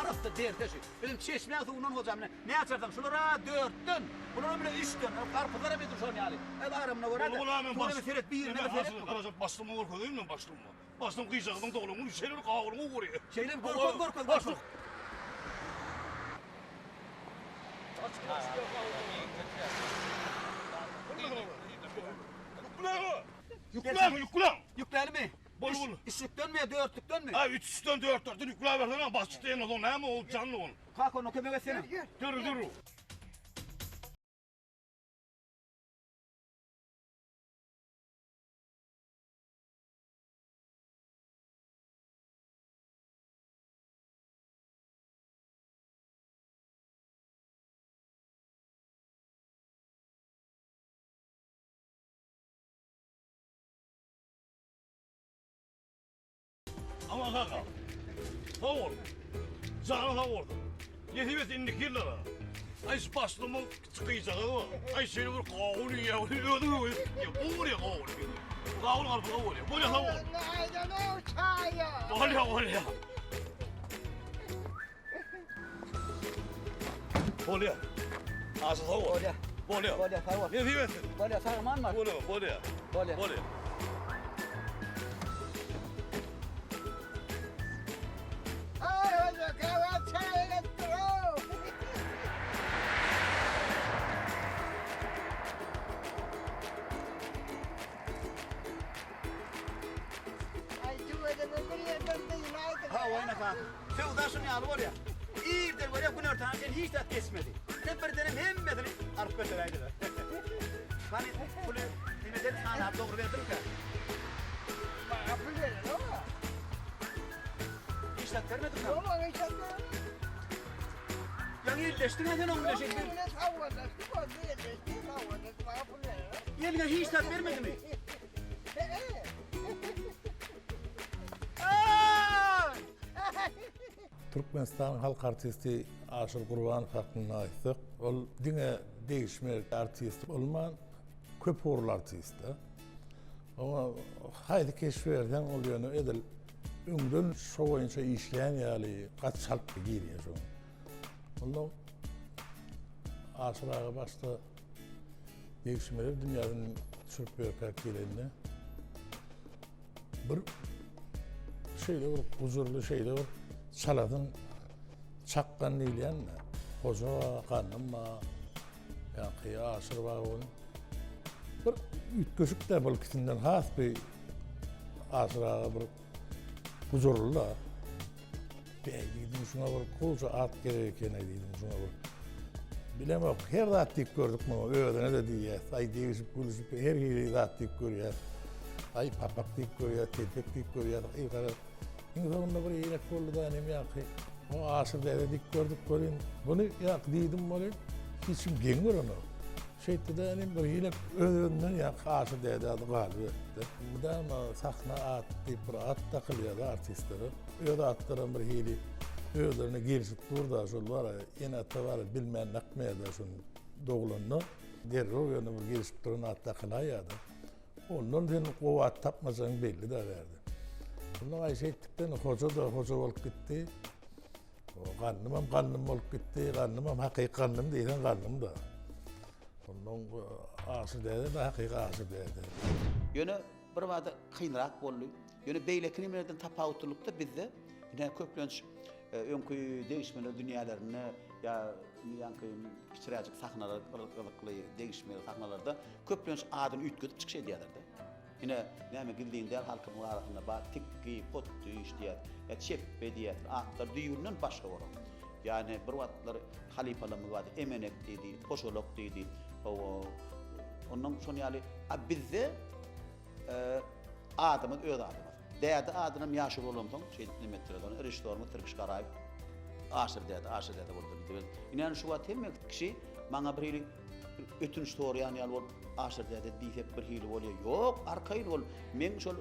Arassa derde şu. Bizim çeşmäň suwundan hojam bilen näçe alsaň şulara dörtden, bulara bile üçden, garpyzlara bir şon ýaly. El aramyna görä-de. Suwuna bir seret, birine bir seret. Garaşyp başlygyma görkezeýin men başlygyma. Başlygyň gyjagynyň doglan güni şeýle bir gawunyň ugry. Şeýle görkez, görkez, başlyk. Ýükläň, ýükläň. Ýüklälimi? Bol bol. Üçlükdenmi ýa dörtlükdenmi? Ha, üçden, dörtlerden ýükläbersene, başlyk diýen ozaň näme ol janly ol. Kaka, onda kömek etsene. Dur, dur. Aman kaka. Sag bol. Janyň sag bolsun. Nesip etsin indiki ýyllara. Aý şu başlygymyň kiçi gyjagy bar. Aý şeýle bir gawun iýýär, özüň öwezip gitýär. Gowy bolýar gawun. Gawun garpyz gowy bolýar. Bolýar sag bol. Aýdanow çaýa. Bolýar bolýar. Bolýar. Aşy sag bol. Bolýar. Bolýar. Bolýar sag bol. Nesip etsin. Bolýar sag aman bar. Bolýar bolýar. Bolýar. Bolýar. Aý hoja gawa çaý etdir-ow. Aý tüweleme bir ýerden dynaýdyň. Hawa ene kaka. Söwda şuny ýaly bolýar. Irden bolýar, günortana çenli hiç zat geçmedi. Ine birdenem hemmesini alyp göteräýdiler. Hany puly neme edeli sanap dogry berdimkä? Maňa pul berenok-a. Hiç zat bermediňmi? Ýok, maňa hiç zat berenok. Ýaňy elleşdiň-ä sen oň bilen şeýdip. Oň bilen sawwalaşdyk, onda elleşdik, sawwalaşdyk, maňa pul berenok. Eliňe hiç zat bermedimi? Türkmenistanyň halk artisti Aşyr Gurbanow hakynda aýtsak, ol diňe degişme artisti bolman, köp ugurly artist-de. Oňa haýsy keşbi berseň, ol ýöne edil öňden şo boýunça işleýän ýaly gaty çalt girýär şoňa. Onda Aşyr aga başda degişmeler dünýäsini düşürip ýörkäk gelende bir şeýle bir gujurly, şeýle bir çalasyn çakgan diýilýän Hoja ba, Gandym ba, ýaňky Aşyr ba bolun. üýtgeşik-dä bul ikisinden has bir Aşyr aga bir gujurly-da. Beý diýdim, şuňa bir gowja at gerek eken-aý diýdim, şuňa bir. Bilemok, her zat diýip gördük muňa, özüne-de diýýäs. Aý degişip, gülüşip, her hili zat diýip görýäs. Aý papak diýip görýäs, telpek diýip görýäs. Aý garaz, iň soňunda bir eýlek boldy-da, inim ýaňky. O Aşyr däde diýip gördük welin, muny ýaňky diýdim welin, hiç kim geň görenok. Şeýtdi-de inim bir hili öz-özünden ýaňky Aşyr däde ady galyberdi-de. Mydama sahna at diýip bir at dakylýar-da artistlere. Öz atlaram bir hili özlerine gelşip dur-da, şol bar-a, ene-ata bar-a bilmän dakmaýar-da şony doglanda. Derrew ýöne bir gelşip duran at dakylaýýar-da. Ondan sen gowy at tapmajagyň belli-dä bärde. Ondan aý şeýtdikden Hoja-da Hoja bolup gitdi. Gandymam Gandym bolup gitdi. Gandymam hakyky Gandym diýseň Gandym-da. Ondan Aşyr däde-de hakyky Aşyr däde. Ýöne birbada kynrak boldy. Ýöne beýleki nemelerden tapawutlylykda bizde ine köplenç öňki degişmeler dünýälerinde ýa ýaňky kiçiräjik sahnalar gyzykly degişmeli sahnalarda köplenç adyny üýtgedip çykyş edýärler-de. Ine, näme gizlin däl halkymyň arasynda bar tikgi, potdyş diýýäs, ýa çepbe diýýäs, atlar düýbünden başga bolan. Ýa ine bir wagtlar halypalarymyz bardy, emenek diýdi, poşalak diýdi. Hawa, ondan şon ýaly, a bizde adymyz öz adymyz. Däde adynam ýaşuly bolansoň şeýdip neme etdiler. Ony režissýorymyz Tirkiş Garaýew Aşyr däde, Aşyr däde boldy diýdi. Ine şu wagt hemme kişi maňa bir hili ötünç soraýan ýaly bolup Aşyr däde diýsek bir hili bolýar. Ýok, arkaýyn bol. Meň şol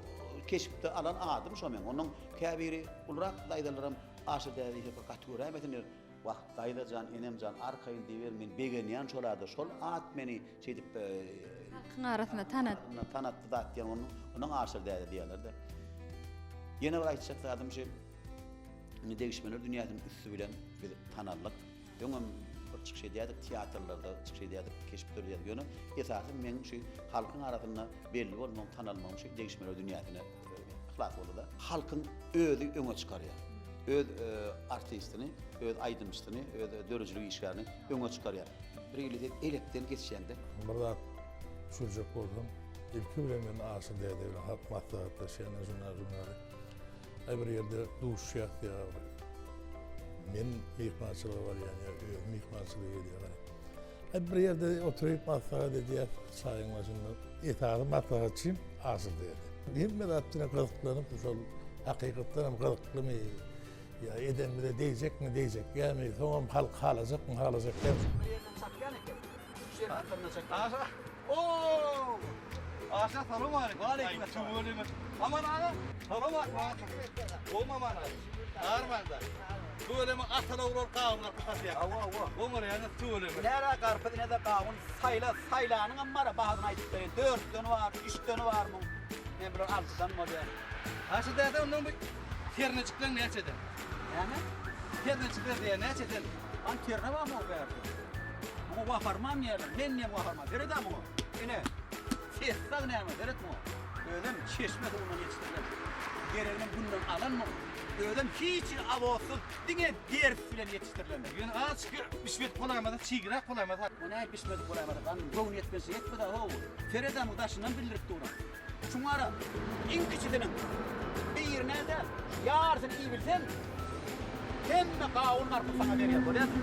keşpde alan adym şo meň. Onuň käbiri ulurak daýzalaram Aşyr däde diýsek bir gaty göräýmesin diýer. Wah, daýza jan, enem jan, arkaýyn diýiber, men begenýän şol ada. Şol at meni şeýdip Halkyň arasynda tanatdy. Tanatdy zat diýen onuň, onuň Aşyr däde diýerler-de. Ýene bir aýtjak zadym şu, indi degişmeler dünýäsiniň üsti bilen biz tanaldyk. Öňem bir çykyş edýärdik, teatrlarda çykyş edýärdik, keşp döredýärdik. Ýöne esasy meň şu halkyň arasynda belli bolmagym, tanalmagym şu degişmeler dünýäsine yhlas boldy-da. Halkyň özi öňe çykarýar. Öz artistini, öz aýdymçysyny, öz döredijilik işgärini öňe çykarýar. Bir hili sen elekden geçýäň-de. Bir zat düşürjek bolsam, ilki bilen men Aşyr däde bilen halk maslahatlaşýan, şundan şundan. Aý bir ýerde duşýas ýa men myhmançylyga barýan ýa özi myhmançylyga gelýär. Aý bir ýerde oturyp maslahat edýäs çaýyň başynda. Esasy maslahatçym Aşyr däde. Hemme zat bilen gyzyklanyp şol hakykatdan hem gyzyklymy ýa edenimize degjekmi degjek dälmi soňam halk halajakmy halajak dälmi. Bir ýerden çakýan eken. Aşa. Oo! Aşa salam aleyküm. Aleyküm selam. Aman aga. Salam aleyküm. Gowmy Aman aga? Armanda. Tüweleme atala urar gawun garpyz satýar. Hawa, hawa. Goňur ýaňy tüweleme. Nära garpyz ne-de gawun saýla, saýlanyňam bar, bahasyny aýdyp bereýin. Dörtdeni bar, üçdeni bar muň. Men bular altydan bolýar. Aşa däde ondan bu ternejikleň näçeden? Näme? Ternejikler diýýär, näçeden? An terne barmy o bärde? Muňa waharman diýerler. Men diýen waharman. Seret-ä muňa. Ine. Sessag näme? Seret muňa. Özem çeşme suwundan ýetişdirilen. Gereginem günden alan muň. Özem hiç hili awozsyz, diňe ders bilen ýetişdirilendir. Ýöne azajyk bişmedik bolaýmasa, çigräk bolaýmasa. O nähili bişmedik bolaýmasa? Gandym, göwün ýetmezçilik etme-dä, how. Seret-ä muň daşyndan bildirip duran. Şuňara iň kiçisiniň birine däl, ýarysyny iýibilseň, hemme gawun-garpyz saňa berýän, bolýarmy?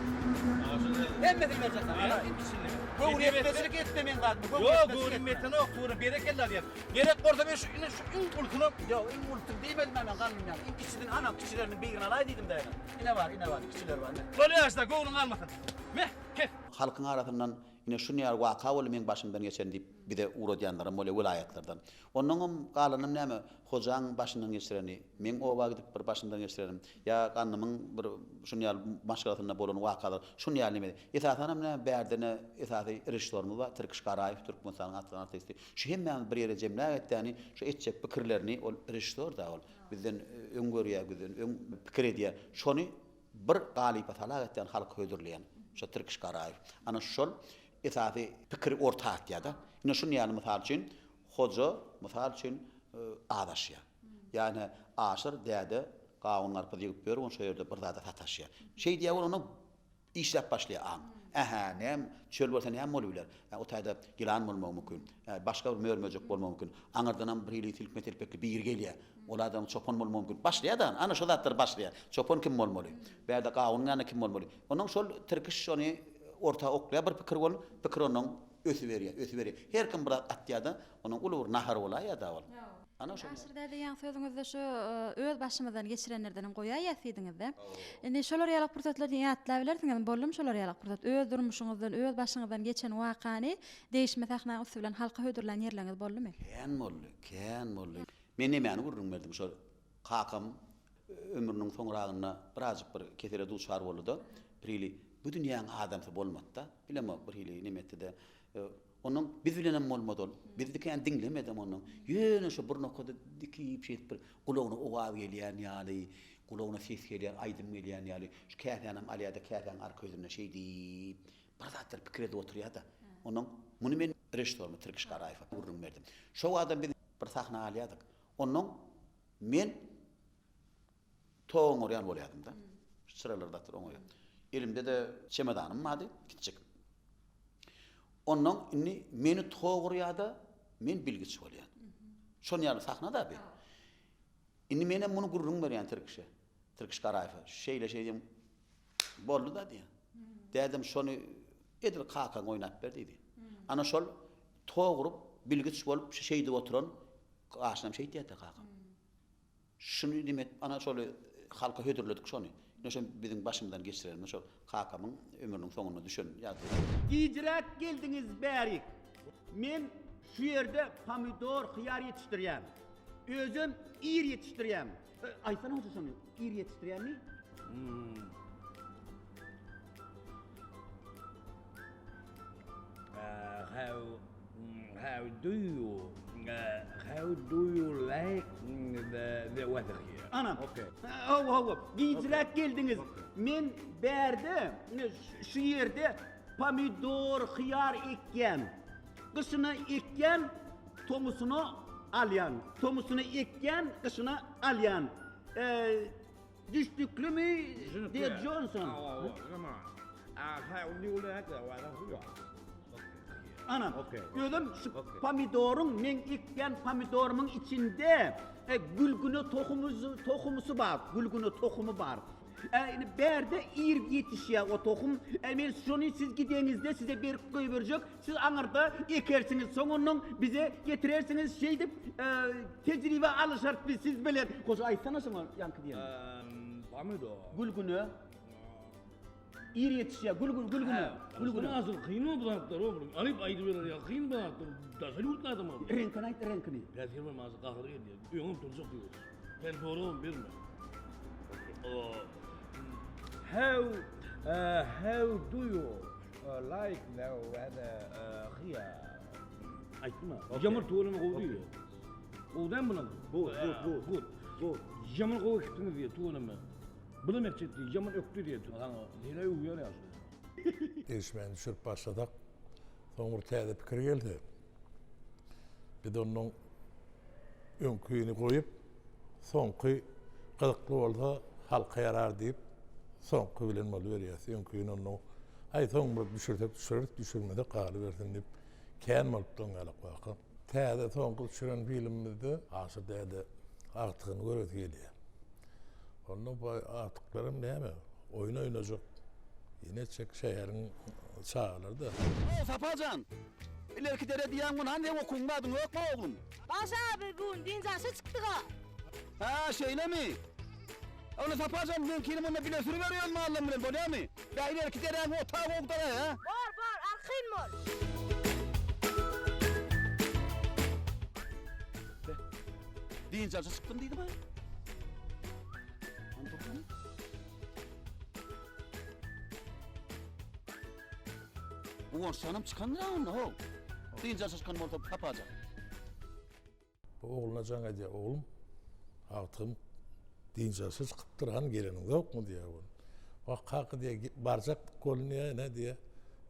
Hemmesini berjek saňa. Iň kiçisini. Göwün ýetmezçilik etme meň zadyma, göwün ýetmezçilik etme. Ýok, göwnüm ýetenok, tura berekella diýen. Gerek bolsa men şu ine şu iň ulusyny. Ýok, iň ulusyny diýmedim men gandym ýaly. Iň kiçisini, ana, kiçileriniň birini alaý diýdim däne. Ine bar, ine bar, kiçileri bar, ine. Bolýar şda, göwnüň galmasyn. Meh, kes. Halkyň arasyndan ine şun ýaly waka boldy meň başymdan geçen diýip bize ugradýanlaram bolýar welaýatlardan. Onnoňam galanam näme, hojaň başyndan geçireni, meň oba gidip bir başymdan geçirenim, ýa Gandymyň bir şun ýaly maşgalasynda bolan wakalar, şun ýaly neme. Esasanam näme bärde ne esasy režissýorymyz bar, Tirkiş Garaýew, Türkmenistanyň at gazanan artisti. Şu hemmämizi bir ýere jemläp etdäni, şu etjek pikirlerini ol režissýor-da ol. Bizden öň görýär, bizden öň pikir edýär. Şony Bir galypa salak etýän halka hödürleýän şo Tirkiş Garaýew. Ana şol esasy pikiri orta atýar-da. Ine şuny ýaly mysal üçin Hoja mysal üçin azaşýar. Ýa ine Aşyr däde gawun-garpyz ýygyp ýör, ony şo ýerde bir zada sataşýar. Şeýdýär we ondan işläp başlaýar aň. Ähä, näm, çöl bolsa näme bolup biler? Ä, o taýda ýylan bolmagy mümkin. Ä, başga bir mör-möjek bolmagy mümkin. Aňyrdanam bir hili silkme-telpekli biri gelýär. Ol adam çopan bolmagy mümkin. Başlaýar-da, ana şo zatlar başlaýar. Çopan kim bolmaly? Bärde gawunyň ýanynda kim bolmaly? Onnoň şol tirkiş şony orta oklaýar bir pikir bolup, pikir onnoň ösüberýär, ösüberýär. Her kim bir zat atýar-da, onnoň uly bir nahar bolaýýar-da ol. Ana şol. Aşyr däde ýaňy sözüňizde şu öz başymyzdan geçirenlerdenem goýaýýas diýdiňizde. Indi şolar ýaly pursatlary ýatlabilersiňizmi? Boldumy şolar ýaly pursat? Öz durmuşyňyzdan, öz başyňyzdan geçen wakany degişme sahnaň üsti bilen halka hödürlän ýerleriňiz boldumy? Kän boldy, kän boldy. Men nemäni gürrüň berdim şol kakam ömrüniň soňragynda birazjyk bir kesele duçar boldy-da, birhili bu dünýäň adamsy bolmady-da, bilemok birhili neme etdi-de, Onnoň biz bilenem bolmady ol. Bizdikän diňlemedem onnoň. Ýöne şo bir nokada dikip şeýdip bir gulagyna owaz gelýän ýaly, gulagyna ses gelýän, aýdym gelýän ýaly, şu käsänem alýar-da, käsäň arka ýüzünde şeýdip bir zatlar pikir edip oturýar-da. Onnoň muny men režissýoryma Tirkiş Garaýewe gürrüň berdim. Şo wagtam biz bir sahna alýardyk. Onnoň men Tok oňarýan bolýardym-da. Şu çyralary zatlar oňarýan. Elimde-de çemodanym bardy, kiçijik. Onnoň indi meni tok urýar-da, men bilgiç bolýan. Şon ýaly sahna-da bi. Indi menem muny gürrüň berýän Tirkişe. Tirkiş Garaýewe. Şeýle şeý diýen. Boldy-da diýen. Dädem şony edil kakaň oýnap ber diýdi. Ana şol tok urup, bilgiç bolup, şeýdip oturan gaşynam şeýtýär-de kakam. Şuny neme etip, ana şoly halka hödürledik şony. Ine şo biziň başymyzdan geçirenimiz şol kakamyň ömrüniň soňunda düşen ýagdaý. Gijräk geldiňiz bärik. Men şu ýerde pomidor, hyýar ýetişdirýän. Özem ir ýetişdirýän. Aýtsana hoja şony, ir ýetişdirýänmi? How how do you how do you like the the weather here? Ana. Okay. Hawa, hawa. Gijräk geldiňiz. Men bärde, şu ýerde pomidor, hyýar ekýän. Gyşyna ekýän, tomusyna alýan. Tomusyna ekýän, gyşyna alýan. Düşnüklimi Ded Jonson? Ana, özem şu pomidoryň, meň ekýän pomidorymyň içinde e, gülgüne tohumy, tohumysy bar, gülgüne tohumy bar. E, indi bärde ir ýetişýär o tohum. E, men şony siz gideňizde size berip goýberjek. Siz aňyrda ekersiňiz, soň onnoň bize getirersiňiz, şeýdip tejribe alyşarys biz siz bilen. Goja aýtsana şoňa ýaňky diýenini. Pomidor. Gülgüne. Ir ýetişýär, gül gülgüne. Gülgüne. Asyl kyn bu zatlar oglum. Alyp aýdyberer ýa kyn bu zatlar. Daşary ýurtly adam ol. Reňkini aýt, reňkini. Päsgel berme asyl gahary gelýär. Öňem turjak diýip. Sen soragam berme. How how do you like the weather here? Aýtma. Ýamyr tuweleme gowy diýýär. Gowy dämi bulam? Good, good, good. Good. Good. Ýamyr gowy ekipsiňiz diýýär tuweleme. Bulam ekjek diýýär. Ýamyr ökde diýýär. Saňa seni öwýär ýaşuly. Degişmäni düşürip başlasak, soň bir täze pikir gelse, biz ondan öňkini goýup, soňky gyzykly bolsa halka ýarar diýip, soňky bilen boluberýäs. Öňkini ondan, aý soň bir düşürsek düşüreris, düşürmesek galybersin diýip, kän bolupdy oň ýalak waka. Täze soňky düşüren filmimizde Aşyr däde agtygyny göresi gelýär. Onda bu agtyklaram näme, oýun oýnajak, ýene etjek şäheriň çagalary-da. Ow, Sapa jan! Ilerki dere diýýäň muny, hany seň okuwyň badyň ýokmy, oglum? Bagşy abi, bu gün dynç alşa çykdyg-a. Hä, şeýlemi? Onda Sapa jan, meňkini munda bile sürüber öz mallam bilen, bolýamy? Bä, ilerki deräň otagy gowudyr-a, hä? Bor, bor, arkaýyn bol. Be, dynç alşa çykdym diýdim-ä. Hany dur hany. Guwançjanam çykandyr-a onda, how. Dynç alşa çykan bolsa Sapajan. Bu ogluna jaň edýär, Oglum, agtygym dynç alşa çykypdyr, hany geleniň ýokmy diýýär ol. Wah, kaka diýýär, barjakdyk welin diýýär, ine diýýär,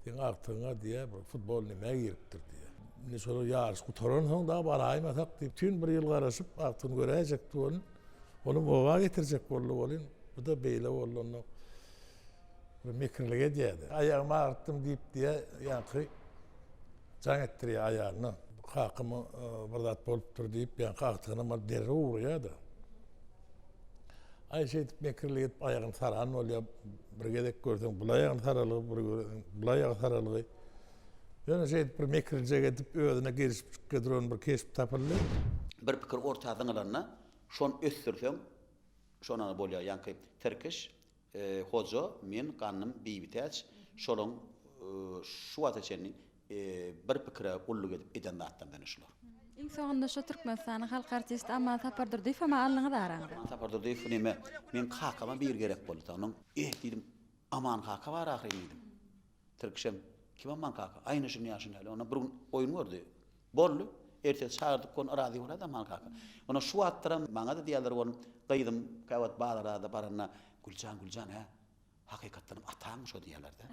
seň agtygyňa diýýär, bir futbol nämä giripdir diýýär. Indi şolar ýaryş gutaransoň dagy baraýmasak diýip, bütin bir ýyl garaşyp, agtygyny göräýjekdi welin, olam oba getirjek boldy welin, bu-da beýle boldy onda. Bir mekirlik edýärdi. Aýagymy agyrtdym diýip diýýär, ýaňky jaň etdirýär aýalyna. Kakama bir zat bolupdyr diýip, ýaňky agtygynam alyp derrew ugraýar-da. Aý şeýdip mekirlik edip aýagyny saran bolýar. Bir gezek görseň bul aýagyny saralygy, bir görseň bul aýagy saralygy. Ýöne şeýdip bir mekirljek edip özüne gelişipjikge duran bir keşp tapyldy. Bir pikir orta zyňylanda şony ösdürseň şonana bolýar. Ýaňky Tirkiş, Hoja, men, Gandym, Bibitäç şolaň şu wagta çenli bir pikire gulluk edip eden zatlaryndan şular. Iň soňunda şu Türkmenistanyň halk artisti Aman Sapardurdyýewem aldyňyz araňyza. Aman Sapardurdyýew neme, meň kakama biri gerek boldy. Onuň, Eh diýdim, Aman kaka bar ahyryn diýdim. Tirkişem, Kim Aman kaka? Aýna şuny ýa şuny ýaly. Onda bir gün oýun gördi. Boldy. Ertesi çagyrdyk ony razy bolady Aman kaka. Onda şu wagtlaram maňa-da diýýärler ony gyzym käwagt bazara-da baranda Güljan, Güljan hä, hakykatdanam ataňmy şo diýýärler-de.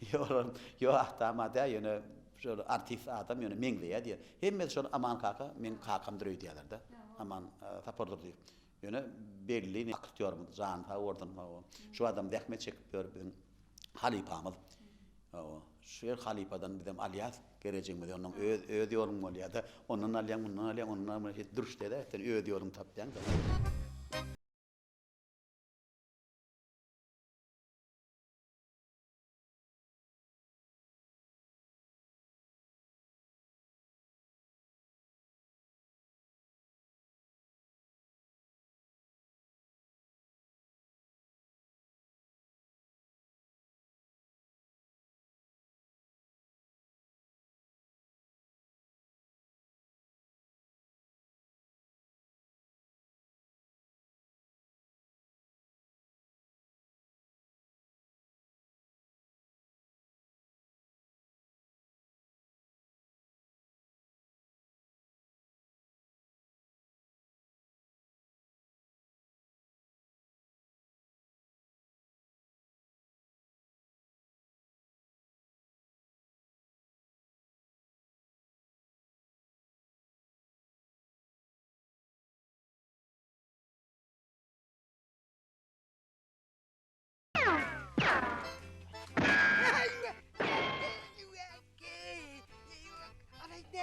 Ýok, olam, ýok atam-a däl, ýöne şol artist adam ýöne meňzeýär diýýär. Hemmesi şol Aman kaka meň kakamdyr öýdýärler-de. Aman Sapardurdyýew. Ýöne belli aktýorymyz jany sag bolsun hawa. Şu adam zähmet çekip ýör biziň halypamyz. Hawa. Şu ýer halypadan bizem alýas gerejigimizi ondan öz öz ýoluň bolýada. Ondan alýaň mundan alýaň ondan alýaň şeýdip dürüşde-de sen öz ýoluňy tapýaň-da.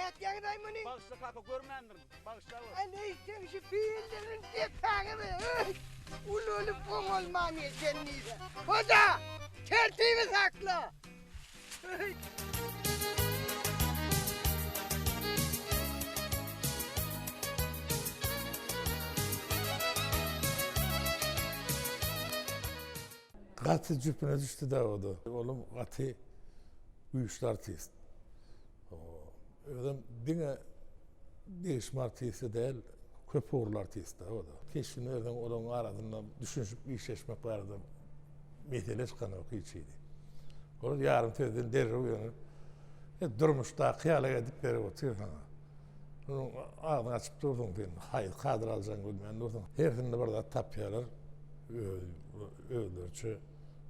Nätýäňiz-aý muny? Bagyşla kaka, görmändirin. Bagyşla. Aý, sen şu pillerin depäňe be, öý! Ulalyp oňalman ýeten diýse. Hoja, tertibi sakla! Öý! Gaty jüpüne düşdi-dä o-da. Olam gaty güýçli artist. Özem diňe degişme artisti däl, köp ugurly artist-dä o-da. Keşbini berseň olaryň arasynda düşünişip işleşmek barada mesele çykanok hiç hili. Olar ýarym sözden derrew ýöne durmuşdaky ýaly edip berip otyr saňa. Onuň agzyňy açyp dursuň sen, haýsy kadr aljagyňy bilmän dursuň. Hersinde bir zat tapýarlar, özleriçe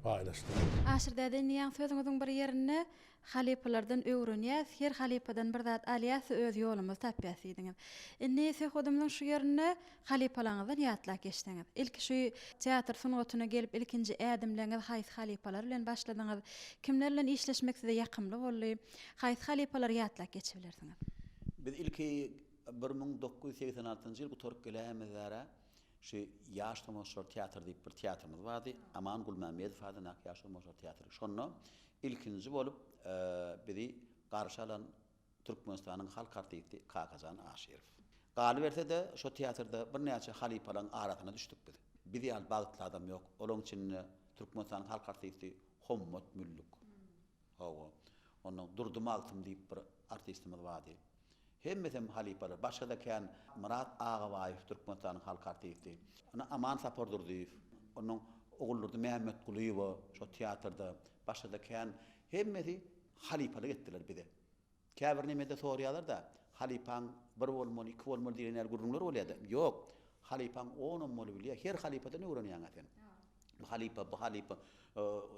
baýlaşdyryp. Aşyr däde indi ýaňy sözüňiziň bir ýerinde Halypalardan öwrenýäs, her halypadan bir zat alýas we öz ýolumyzy tapýas diýdiňiz. Indi söhbedimiziň şu ýerinde halypalaryňyzdan ýatlap geçseňiz. Ilki şu teatr sungatyna gelip ilkinji ädimleriňizi haýsy halypalar bilen başladyňyz? Kimler bilen işleşmek size ýakymly boldy? Haýsy halypalary ýatlap geçibilersiňiz? Biz ilki 1986-njy ýyl gutaryp geläýemizde-ä Şu Ýaş tomaşaçylar teatry diýip bir teatrymyz bardy. Aman Gulmämmedow adyndaky Ýaş tomaşaçylar teatry. Şonda ilkinji bolup bizi garşy alan Türkmenistanyň halk artisti Kakajan Aşyrow. Galyberse-de, şo teatrda birnäçe halypalaryň arasyna düşdük biz. Biz ýaly bagtly adam ýok. Olaryň içinde Türkmenistanyň halk artisti Hommat Müllük. Hawa. Ondan Durdy Magtym diýip bir artistimiz bardy. Hemmesem halypalar. Başga-da kän Myrat Agabaýew Türkmenistanyň halk artisti. Ine Aman Sapardurdyýew, onuň Oguldurdy Mämmetgulyýewa şo teatrda, başga-da kän hemmesi halypalyk etdiler bize. Käbir nemede soraýarlar-da, halypaň bir bolmaly, iki bolmaly diýen ýaly gürrüňler bolýar-da. Ýok, halypaň onam bolubilýär. Her halypadan öwrenýäň-ä sen. Bu halypa, bu halypa.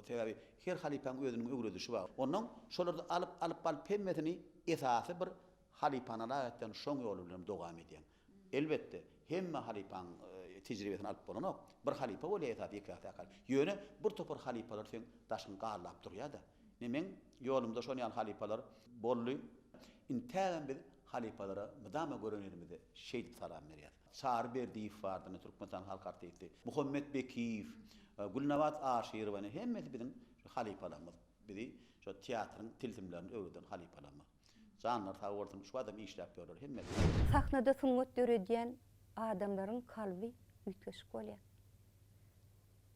Sebäbi her halypaň özüniň öwredişi bar. Onnoň şolardan alyp, alyp, alyp hemmesini esasy bir halypany alagetden şoň ýoly bilen dowam edýäň. Elbetde, hemme halypaň. tejribesini alyp bolanok. Bir halypa bolýar esasy ýeke-täk halypa. Ýöne bir topar halypalar seň daşyňy gallap durýar-da. Ine meň ýolumda şon ýaly halypalar boldy. Intägem biz halypalara mydama gören ýerimizde şeýdip salam berýäs. Çary Berdiýew bardy, ine Türkmenistanyň halk artisti, Muhammet Bekiýew, Gülnabat Aşyrowa ine hemmesi biziň şu halypalarymyz. Bizi şo teatryň tilsimlerini öwreden halypalarymyz. Janlary sag bolsun, şu adam işläp ýörler hemmesi. Sahnada sungat döredýän adamlaryň kalby üýtgeşik bolýar.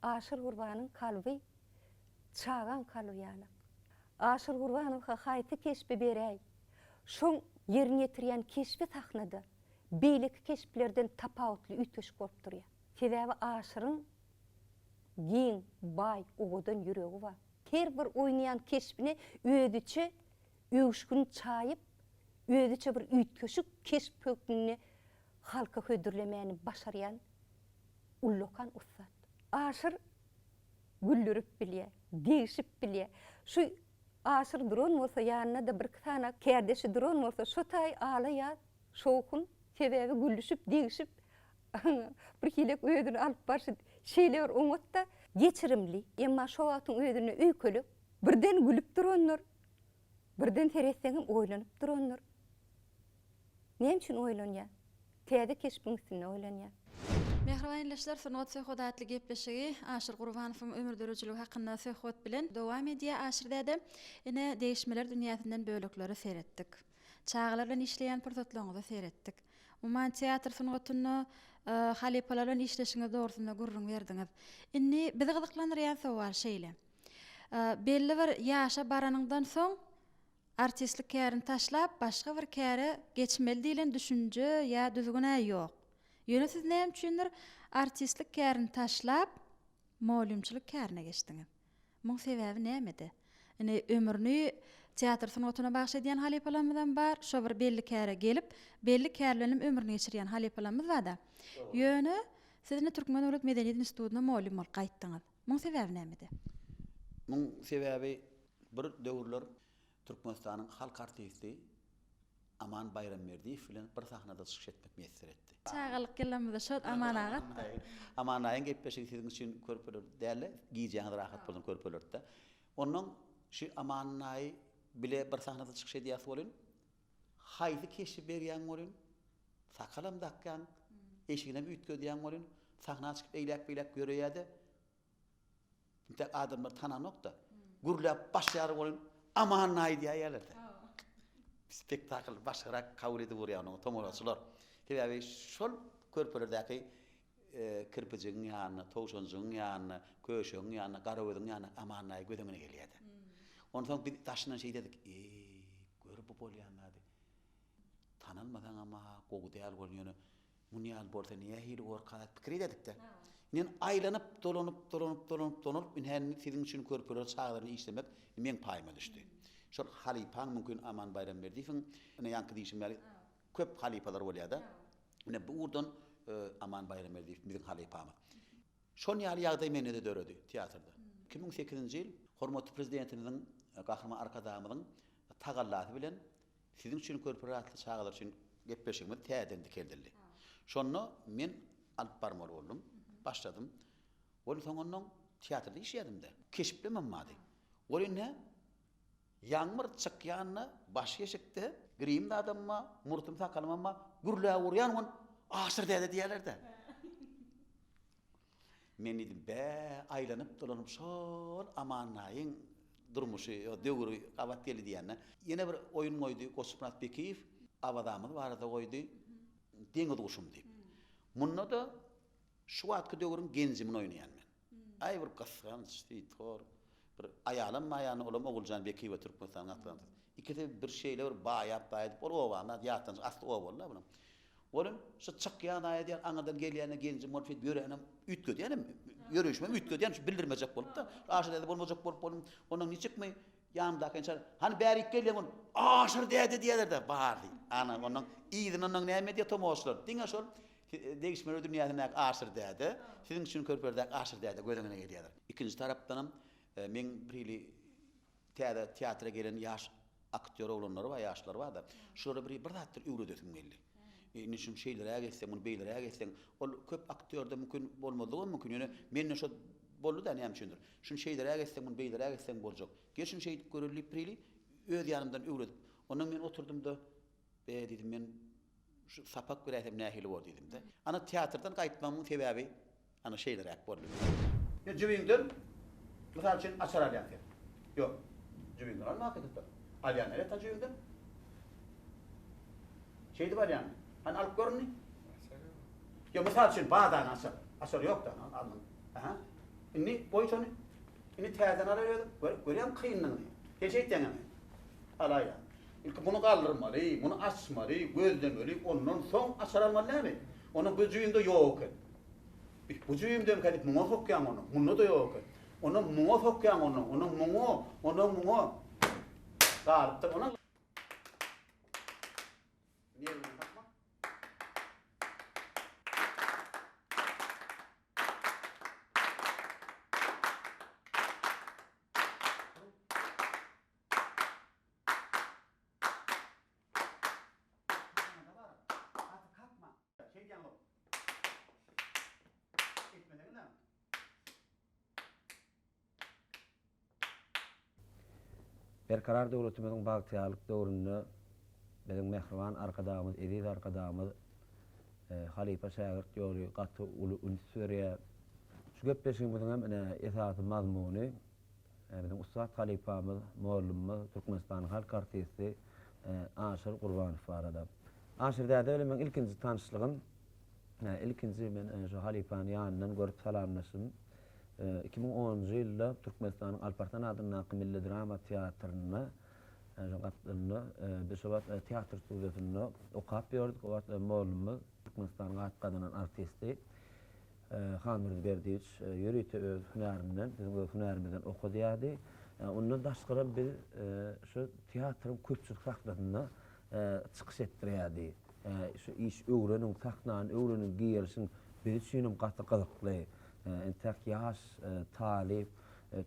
Aşyr Gurbanyň kalby çagaň kalby ýalak. Aşyr Gurbanowa haýsy keşbi beräý, şoň ýerine ýetirýän keşbi sahnada beýleki keşplerden tapawutly üýtgeşik bolup durýar. Sebäbi Aşyryň giň, baý, owadan ýüregi bar. Her bir oýnaýan keşbine özüçe öwüşgin çaýyp, özüçe bir üýtgeşik keşp hökmünde halka hödürlemäni başarýan ullakan ussat. Aşyr güldürip bilýär, degşip bilýär. Şu Aşyr duran bolsa, ýanynda-da birki sany kärdeşi duran bolsa, şo taý ala ýaz, şowhun, sebäbi gülüşip, degşip, bir hilek özüni alyp barşy şeýle bir oňat-da. Geçirimli, emma şo wagtyň özünde öýkelek, birden gülüp durandyr, birden seretseňem oýlanyp durandyr. Näme üçin oýlanýar? Täze keşbiň üstünde oýlanýar. Mähriban ildeşler, Sungat söhbeti atly gepleşigi Aşyr Gurbanowyň ömür döredijiligi hakynda söhbet bilen dowam edýär. Aşyr däde, ine, degişmeler dünýäsinden böleklere seretdik. Çagalar bilen işleýän pursatlaryňyza seretdik. Umuman, teatr sungatynda halypalar bilen işleşiňiz dogrusynda gürrüň berdiňiz. Indi bizi gyzyklandyrýan sowal şeýle. Belli bir ýaşa baranyňdan soň, Artistlik kärini taşlap, başga bir käre geçmeli diýlen düşünje ýa düzgün-ä ýok. Ýöne siz näme üçindir artistlik kärini taşlap, mugallymçylyk kärine geçdiňiz? Muň sebäbi nämede? Indi ömrüni teatr sungatyna bagyş edýän halypalarymyzam bar, şo bir belli käre gelip, belli kär bilenem ömrüni geçirýän halypalarymyz bar-da. Ýöne siz indi Türkmen döwlet medeniýet institutyna mugallym bolup gaýtdyňyz. Muň sebäbi nämede? Muň sebäbi Bir döwürler Türkmenistanyň halk artisti Aman Baýramberdiýew bilen bir sahnada çykyş etmek miýesser etdi. Çagalyk ýyllarymyzda şol Aman aga. Aman aýyň gepleşigi siziň üçin körpeler däl-de, gijäňiz rahat bolsun körpeler-de. Onnoň şu Aman aýy bile bir sahnada çykyş edýäs welin, haýsy keşbi berýäň welin, sakalam dakýaň, eşiginem üýtgedýäň welin, sahna çykyp eýläk-beýläk ýöreýär-de, Intäk adamlar tananok-da. Gürläp başlaýar welin, Aman naý diýýärler-de. Spektakl başgarak kabul edip urýar ony tomaşaçylar. Sebäbi şol körpelerdäki kirpijigiň ýanyna, towşanjygyň ýanyna, köşegiň ýanyna, garagözüň ýanyna Aman naý göz öňüne gelýär-de. Onsoň biz daşyndan şeýderdik, Eý, gör bu bolýan zady. Tanalmasaňam-a gowy däl welin ýöne Muny ýaly bolsa nähili gorka zat pikir ededikde. Inen aýlanyp dolanyp dolanyp dolanyp dolanyp ine indi siziň üçin körpeler çagalaryny işlemek meň paýyma düşdi. Şol halypaň mümkin Aman Baýramberdiýewiň ine ýaňky diýşim ýaly köp halypalar bolýada. Ine bu ugurdan Aman Baýramberdiýew biziň halypamyz. Şon ýaly ýagdaý mende-de döredi teatrda. 2008-nji ýyl hormatly Prezidentimiziň Gahryman Arkadagymyzyň tagallasy bilen Siziň üçin körpeler atly çagalar üçin gepleşigimiz täzeden dikeldildi. Şonda men alyp barmaly boldum. Başladym. Ol soňundan teatrda işleýärdim-de. Keşplemem bardy. Ol indi ýaňmyr çykýanda baş keşikde grim zadam bar, murtum sakalymam bar, gürläp urýan ol Aşyr däde diýýärler-de. Men diýdim, bä, aýlanyp-dolanyp şol Amannaýyň durmuşy, döwri gabat geldi diýende. Ýene bir oýun goýdy Goçmyrat Bekiýew, Awazamyz barada goýdy, Deňiz guşum diýip. Munda-da şu wagtky döwrüň Genjimini oýnaýan men. Aý bir gysganç, süýthor, bir aýalam bar ýanynda, olam Oguljan Bekiýewa Türkmenistanyň atgazanan. Ikisi bir şeýle bir baýap-baýadyp, ol obany ýatdan çyk, asly obaly-da bunuň. Olam şu çykýan aýdýan aňyrdan gelýäne genjim bolup şeýdip ýöränem üýtgedýänem ýöreýşimem üýtgedýän şu bildirmejek bolupda. Aşyr däde bolmajak bolup bolum. Ondan niçikmi ýanymdaky ençe hany bärik gelýän ol Aşyr däde diýerler-de bar diý. Ana ondan yzyndan näme edýär tomaşaçylar? Diňe şol degişmeler dünýäsindäki Aşyr däde, siziň üçin körpelerdäki Aşyr däde göz öňüne gelýärler. Ikinji tarapdanam meň birhili Täze teatra gelen ýaş aktýor oglanlar bar, ýaşlar bar-da. Şulara bir bir zatlar öwredesim geldi. Indi şuny şeýleräk etseň, muny beýleräk etseň, ol köp aktýorda mümkin bolmazlygam mümkin, ýöne mende şo boldy-da näme üçindir. Şuny şeýleräk etseň, muny beýleräk etseň boljak. Gel şuny şeýdip göreli diýip birhili öz ýanymdan öwredip. Ondan men oturdym-da, Be, diýdim, men şu sapak beräýsem nähili bor diýdim-de. Ana teatrdan gaýtmagymyň sebäbi ana şeýleräk boldy. Ýa jübiňden, mysal üçin, açar alýaň sen. Ýok, jübiňden alma hakykatdan. Alýan nälet sen jübiňden? Şeýdip alýaňmy? Hany alyp gör indi. Ýok, mysal üçin, bazany açar. Açar ýok-da, alnyň. Aha. Indi goý şony. Indi täzeden alaý özüň. Gör, görýäňmi kynlygyny? Sen şeýtýäňmi? Alaýýan. Ilki muny galdyrmaly, muny açmaly, gözlemeli, ondan soň açar almaly dälmi? Onda bu jüýümde ýok eken. Bih, bu jüýümdemkä diýip muňa sokýaň ony, munda-da ýok eken. Ondan muňa sokýaň ony, ondan muňa, ondan muňa. Galypdyr. Ondan Nerwiňi kakma. Berkarar döwletimiziň bagtyýarlyk döwründe biziň mähriban Arkadagymyz, eziz Arkadagymyz halypa-şägirt ýoly gaty uly üns berýär. Şu gepleşigimiziň hem ine esasy mazmuny Biziň ussat halypamyz, mollumymyz, Türkmenistanyň halk artisti Aşyr Gurbanow barada. Aşyr däde bilen meň ilkinji tanyşlygym, ilkinji men şu halypany ýanyndan görüp salamlaşdym. 2010-njy ýylda Türkmenistanyň Alparslan adyndaky Milli drama teatrynda, şoň gapdalynda biz şo wagt teatr studiýasynda okap ýördük. O wagt mollumymyz Türkmenistanyň at gazanan artisti Handurdy Berdiýewiç ýörite öz hünärinden, biziň öz hünärimizden okadýardy. Ondan daşgaram biz şu teatryň köpçülik sahnasynda çykyş etdirýärdi. Şu iş öwreniň, sahnany öwreniň, girişiň biz üçinem gaty gyzykly. Entäk ýaş talyp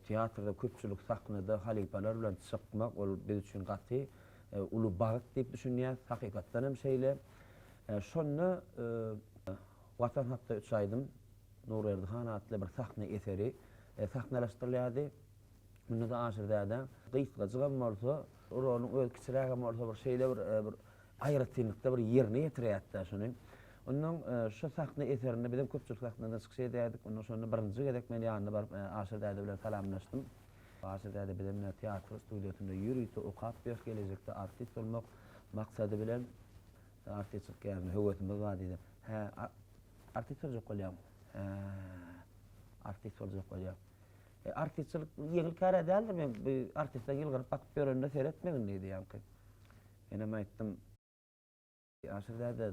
teatrda köpçülik sahnada halypalar bilen çykmak ol biz üçin gaty uly bagt diýip düşünýäs. Hakykatdan hem şeýle. Şonda Watan hakda üç aýdym, Nurberdi han atly bir sahna eseri sahnalaşdyrylýardy. Munda-da Aşyr dädäň gysgajygam bolsa, roluň özi kiçirägem bolsa bir şeýle bir bir aýratynlykda bir ýerine ýetirýärdi-dä şuny. Onnoň şu sahna eserinde bizem köpçülik sahnada çykyş edýärdik. Onnoň şonda birinji gezek men ýanyna baryp Aşyr däde bilen salamlaşdym. Aşyr däde bizem ine teatr studiýasynda ýörite okap ýörüs gelejekde artist bolmak maksady bilen. Artistçilik kärine höwesimiz bar diýdi. Hä, artist boljak bolýaňmy? Hä, artist boljak bolýan. E, artistçilik ýeňil kär-ä däldir, men bu artistleň ýylgyryp bakyp ýörenine seretmegin diýdi ýaňky. Menem aýtdym. Aşyr däde,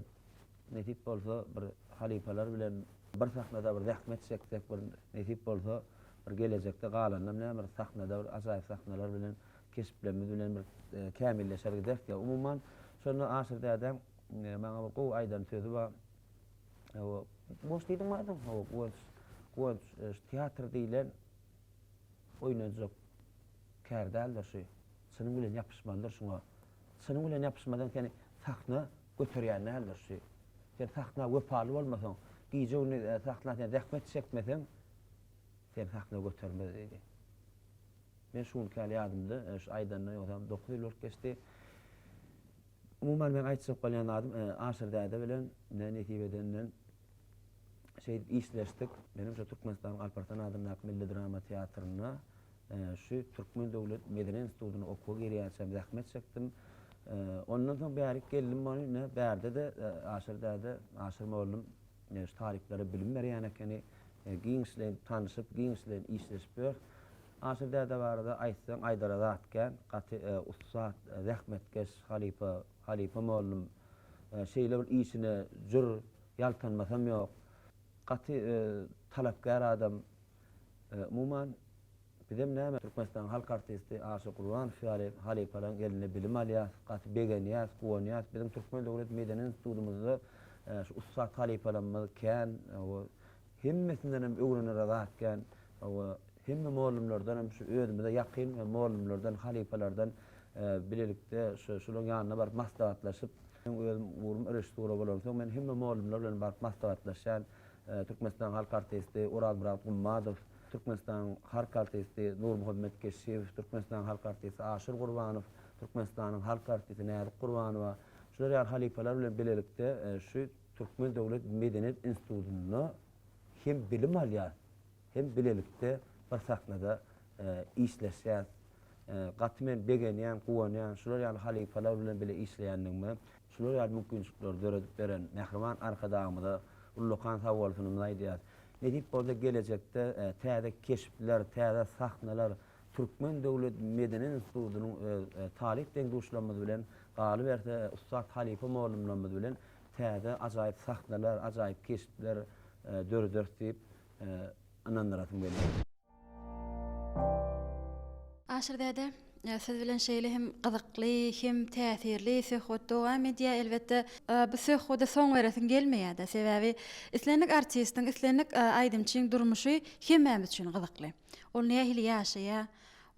nesip bolsa bir halypalar bilen bir sahnada bir zähmet çeksek, bir nesip bolsa bir gelejekde galanynam näme bir sahnada bir ajaýyp sahnalar bilen keşplerimiz bilen bir kämilleşer gideris diýýär. Umuman, şonda Aşyr dädäň maňa bir gowy aýdan sözi bar. Hawa, Guwanç diýdiňmi adyň? Hawa, Guwanç. Guwanç, şu teatr diýlen oýnaljak kär däldir şu. Çynyň bilen ýapyşmalydyr şuňa. Çynyň bilen ýapyşmasaň seni sahna göterýän däldir şu. Sen sahna wepaly bolmasaň, gije-gündiz sahna sen zähmet çekmeseň, seni sahna götermez diýdi. Men şu günki ýaly ýadymda, şu aýdanyna ýogsam dokuz ýyl bolup geçdi. Umuman meň aýtjak bolýan zadym Aşyr däde bilen ine nesip edenden şeýdip işleşdik. Menem şu Türkmenistanyň Alparslan adyndaky Milli drama teatrynda şu Türkmen döwlet medeni institutyna okuwa girýänçäm zähmet çekdim. Ondan soň bärik geldim ony ine bärde-de Aşyr däde, Aşyr mollum şu talyplara bilim berýän ekeni. Giňişleýin tanyşyp, giňişleýin işleşip ýörüs. Aşyr däde barada aýtsaň aýdara zat kän. Gaty ussat, zähmetkeş halypa, halypa mollum. Şeýle bir işine jür, ýaltanmasam ýok. Gaty talapkär adam. Umuman, bizem näme, Türkmenistanyň halk artisti Aşyr Gurbanow ýaly halypalaryň elinde bilim alýas, gaty begenýäs, guwanýas. Biziň Türkmen döwlet medeni institutymyzda şu ussat halypalarymyz kän. Hemmesinden hem öwrenere zat kän. Hawa, hemme mollumlardan hem şu özümize ýakyn mollumlardan, halypalardan bilelikde şu şularyň ýanyna baryp maslahatlaşyp. Meň özüm ugrum režissura bolansoň, men hemme mugallymlar bilen baryp maslahatlaşýan. Türkmenistanyň halk artisti Orazmyrat Gummadow, Türkmenistanyň halk artisti Nurmuhammet Keşiýew, Türkmenistanyň halk artisti Aşyr Gurbanow, Türkmenistanyň halk artisti Näzik Gurbanowa, şular ýaly halypalar bilen bilelikde şu Türkmen döwlet medeniýet institutynda hem bilim alýas, hem bilelikde bir sahnada işleşýäs. Gaty men begenýän, guwanýan şular ýaly halypalar bilen bile işleýändigime. Şular ýaly mümkinçilikleri döredip beren mähriban Arkadagymyza ullakan sagbolsunymyzy aýdýas. Nesip bolsa gelejekde täze keşpler, täze sahnalar Türkmen döwlet medeniýet institutynyň öz talyp deň-duşlarymyz bilen, galyberse ussat halypa mugallymlarymyz bilen täze ajaýyp sahnalar, ajaýyp keşpler dörederis diýip ynandyrasym gelýär. Aşyr däde, siz bilen şeýle hem gyzykly hem täsirli söhbet dowam edýär. Elbetde, bu söhbede soň beresiň gelmeýär-de. Sebäbi islendik artistiň, islendik aýdymçyň durmuşy hemmämiz üçin gyzykly. Ol nähili ýaşaýar,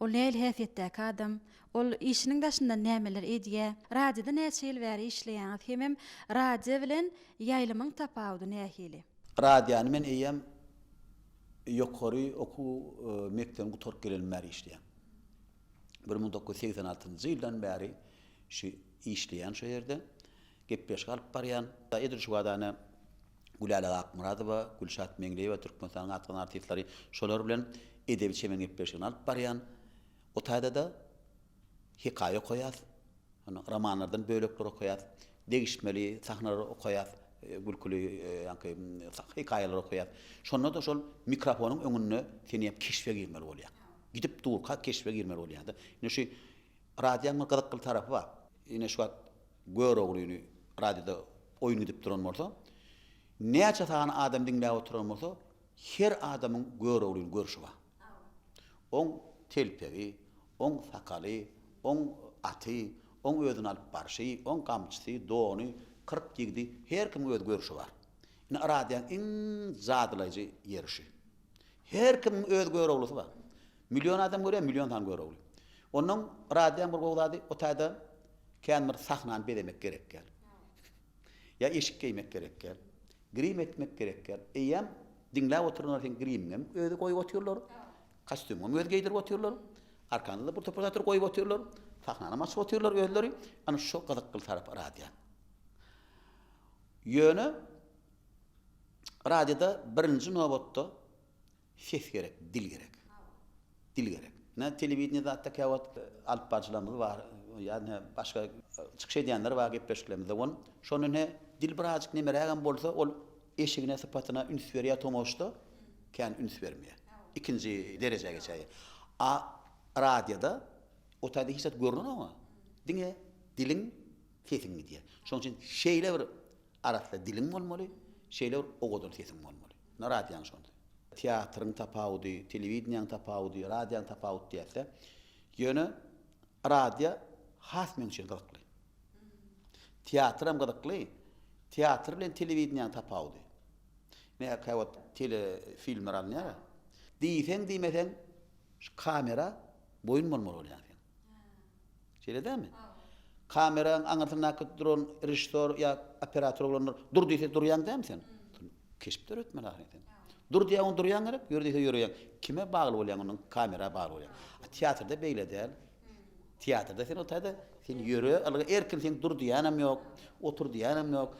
ol nähili häsiýetdäki adam, ol işiniň daşyndan nämeler edýär. Radioda näçe ýyl bäri işleýäňiz hemem radio bilen ýaýlymyň tapawudy nähili? Radiony men eýýäm ýokary okuw mekdebini gutaryp gelelim bäri işleýän. 1986-njy ýyldan bäri şu işleýän şu ýerde. Gepleşik alyp barýan. Edil şu wadany Gülälek Akmyradowa, Gülşat Meňliýewa, Türkmenistanyň at gazanan artistleri, şolar bilen Edebi çemen gepleşigini alyp barýan. O taýda-da hekaýa okaýas. Romanlardan bölekler okaýas. Degişmeli sahnalary okaýas, gülküli ýaňky hekaýalary okaýas. Şonda-da şol mikrofonyň öňünde sen ýa keşbe girmeli bolýaň. Gidip durka keşbe girmeli bolýaň-da. Ine şu radionyň bir gyzykly tarapy bar. Ine şu wagt Göroglyny radioda oýun gidip duran bolsa, näçe sany adam diňläp oturan bolsa, her adamyň Göroglyny görşi bar. Oň telpegi, oň sakaly, oň aty, oň özüni alyp barşy, oň gamçysy, dony, 40 ýigdi, her kimiň öz görşi bar. Ine radiýaň iň jadylaýjy ýeri şu. Her kimiň öz Göroglysy bar. Million adam görýär, million sany Görogly. Onnoň radiýaň bir gowy zady, o taýda kän bir sahnany bezemek gerek däl. Ýa eşik geýmek gerek däl. Grim etmek gerek däl. Eýýäm diňläp oturanlar seň grimiňem özi goýup otyrlar. Kostýumyňam özi geýdirip otyrlar. Arkaňda-da bir topar zatlar goýup otyrlar. Sahnanam açyp otyrlar özleri. Ana şo gyzykly tarapy radiýaň. Ýöne radioda birinji nobatda Ses gerek, dil gerek. Dil gerek. Ine, telewideniýe zatda käwagt alyp baryjylarymyz bar, ýa ine başga çykyş edýänler bar gepleşiklerimizde bolup. Şonda ine dil birazjyk nemerägem bolsa, ol eşigine, sypatyna üns berýär tomaşda, kän üns bermeýär. Ikinji derejä geçäýýär. A radioda o taýda hiç zat görnenok-a. Diňe diliň, sesiň gidýär. Şonuň üçin şeýle bir Arassa diliň bolmaly, şeýle bir owadan sesiň bolmaly. Ine radiýaň şonsy. Teatryň tapawudy, telewideniýäň tapawudy, radiýaň tapawudy diýäsde. Ýöne radiýa has meň üçin gyzykly. Teatram gyzykly. Teatr bilen telewideniýäň tapawudy. Ine käwagt tele filmler alynýar-a. Diýseň diýmeseň şu kamera boýun bolmaly bolýaň sen. Şeýle dälmi? Kameraň aňyrsyndaky duran režissýor ýa operator oglanlar dur diýse durýaň dälmi sen? Keşp döretmeli ahyryn sen. Dur diýýär oň durýaň gerek, ýör diýse ýöreýäň. Kime bagly bolýaň onuň kamera bagly bolýaň. A teatrda beýle däl. Teatrda sen o taýda sen ýöre, ylga erkin sen dur diýýänem ýok, otur diýýänem ýok.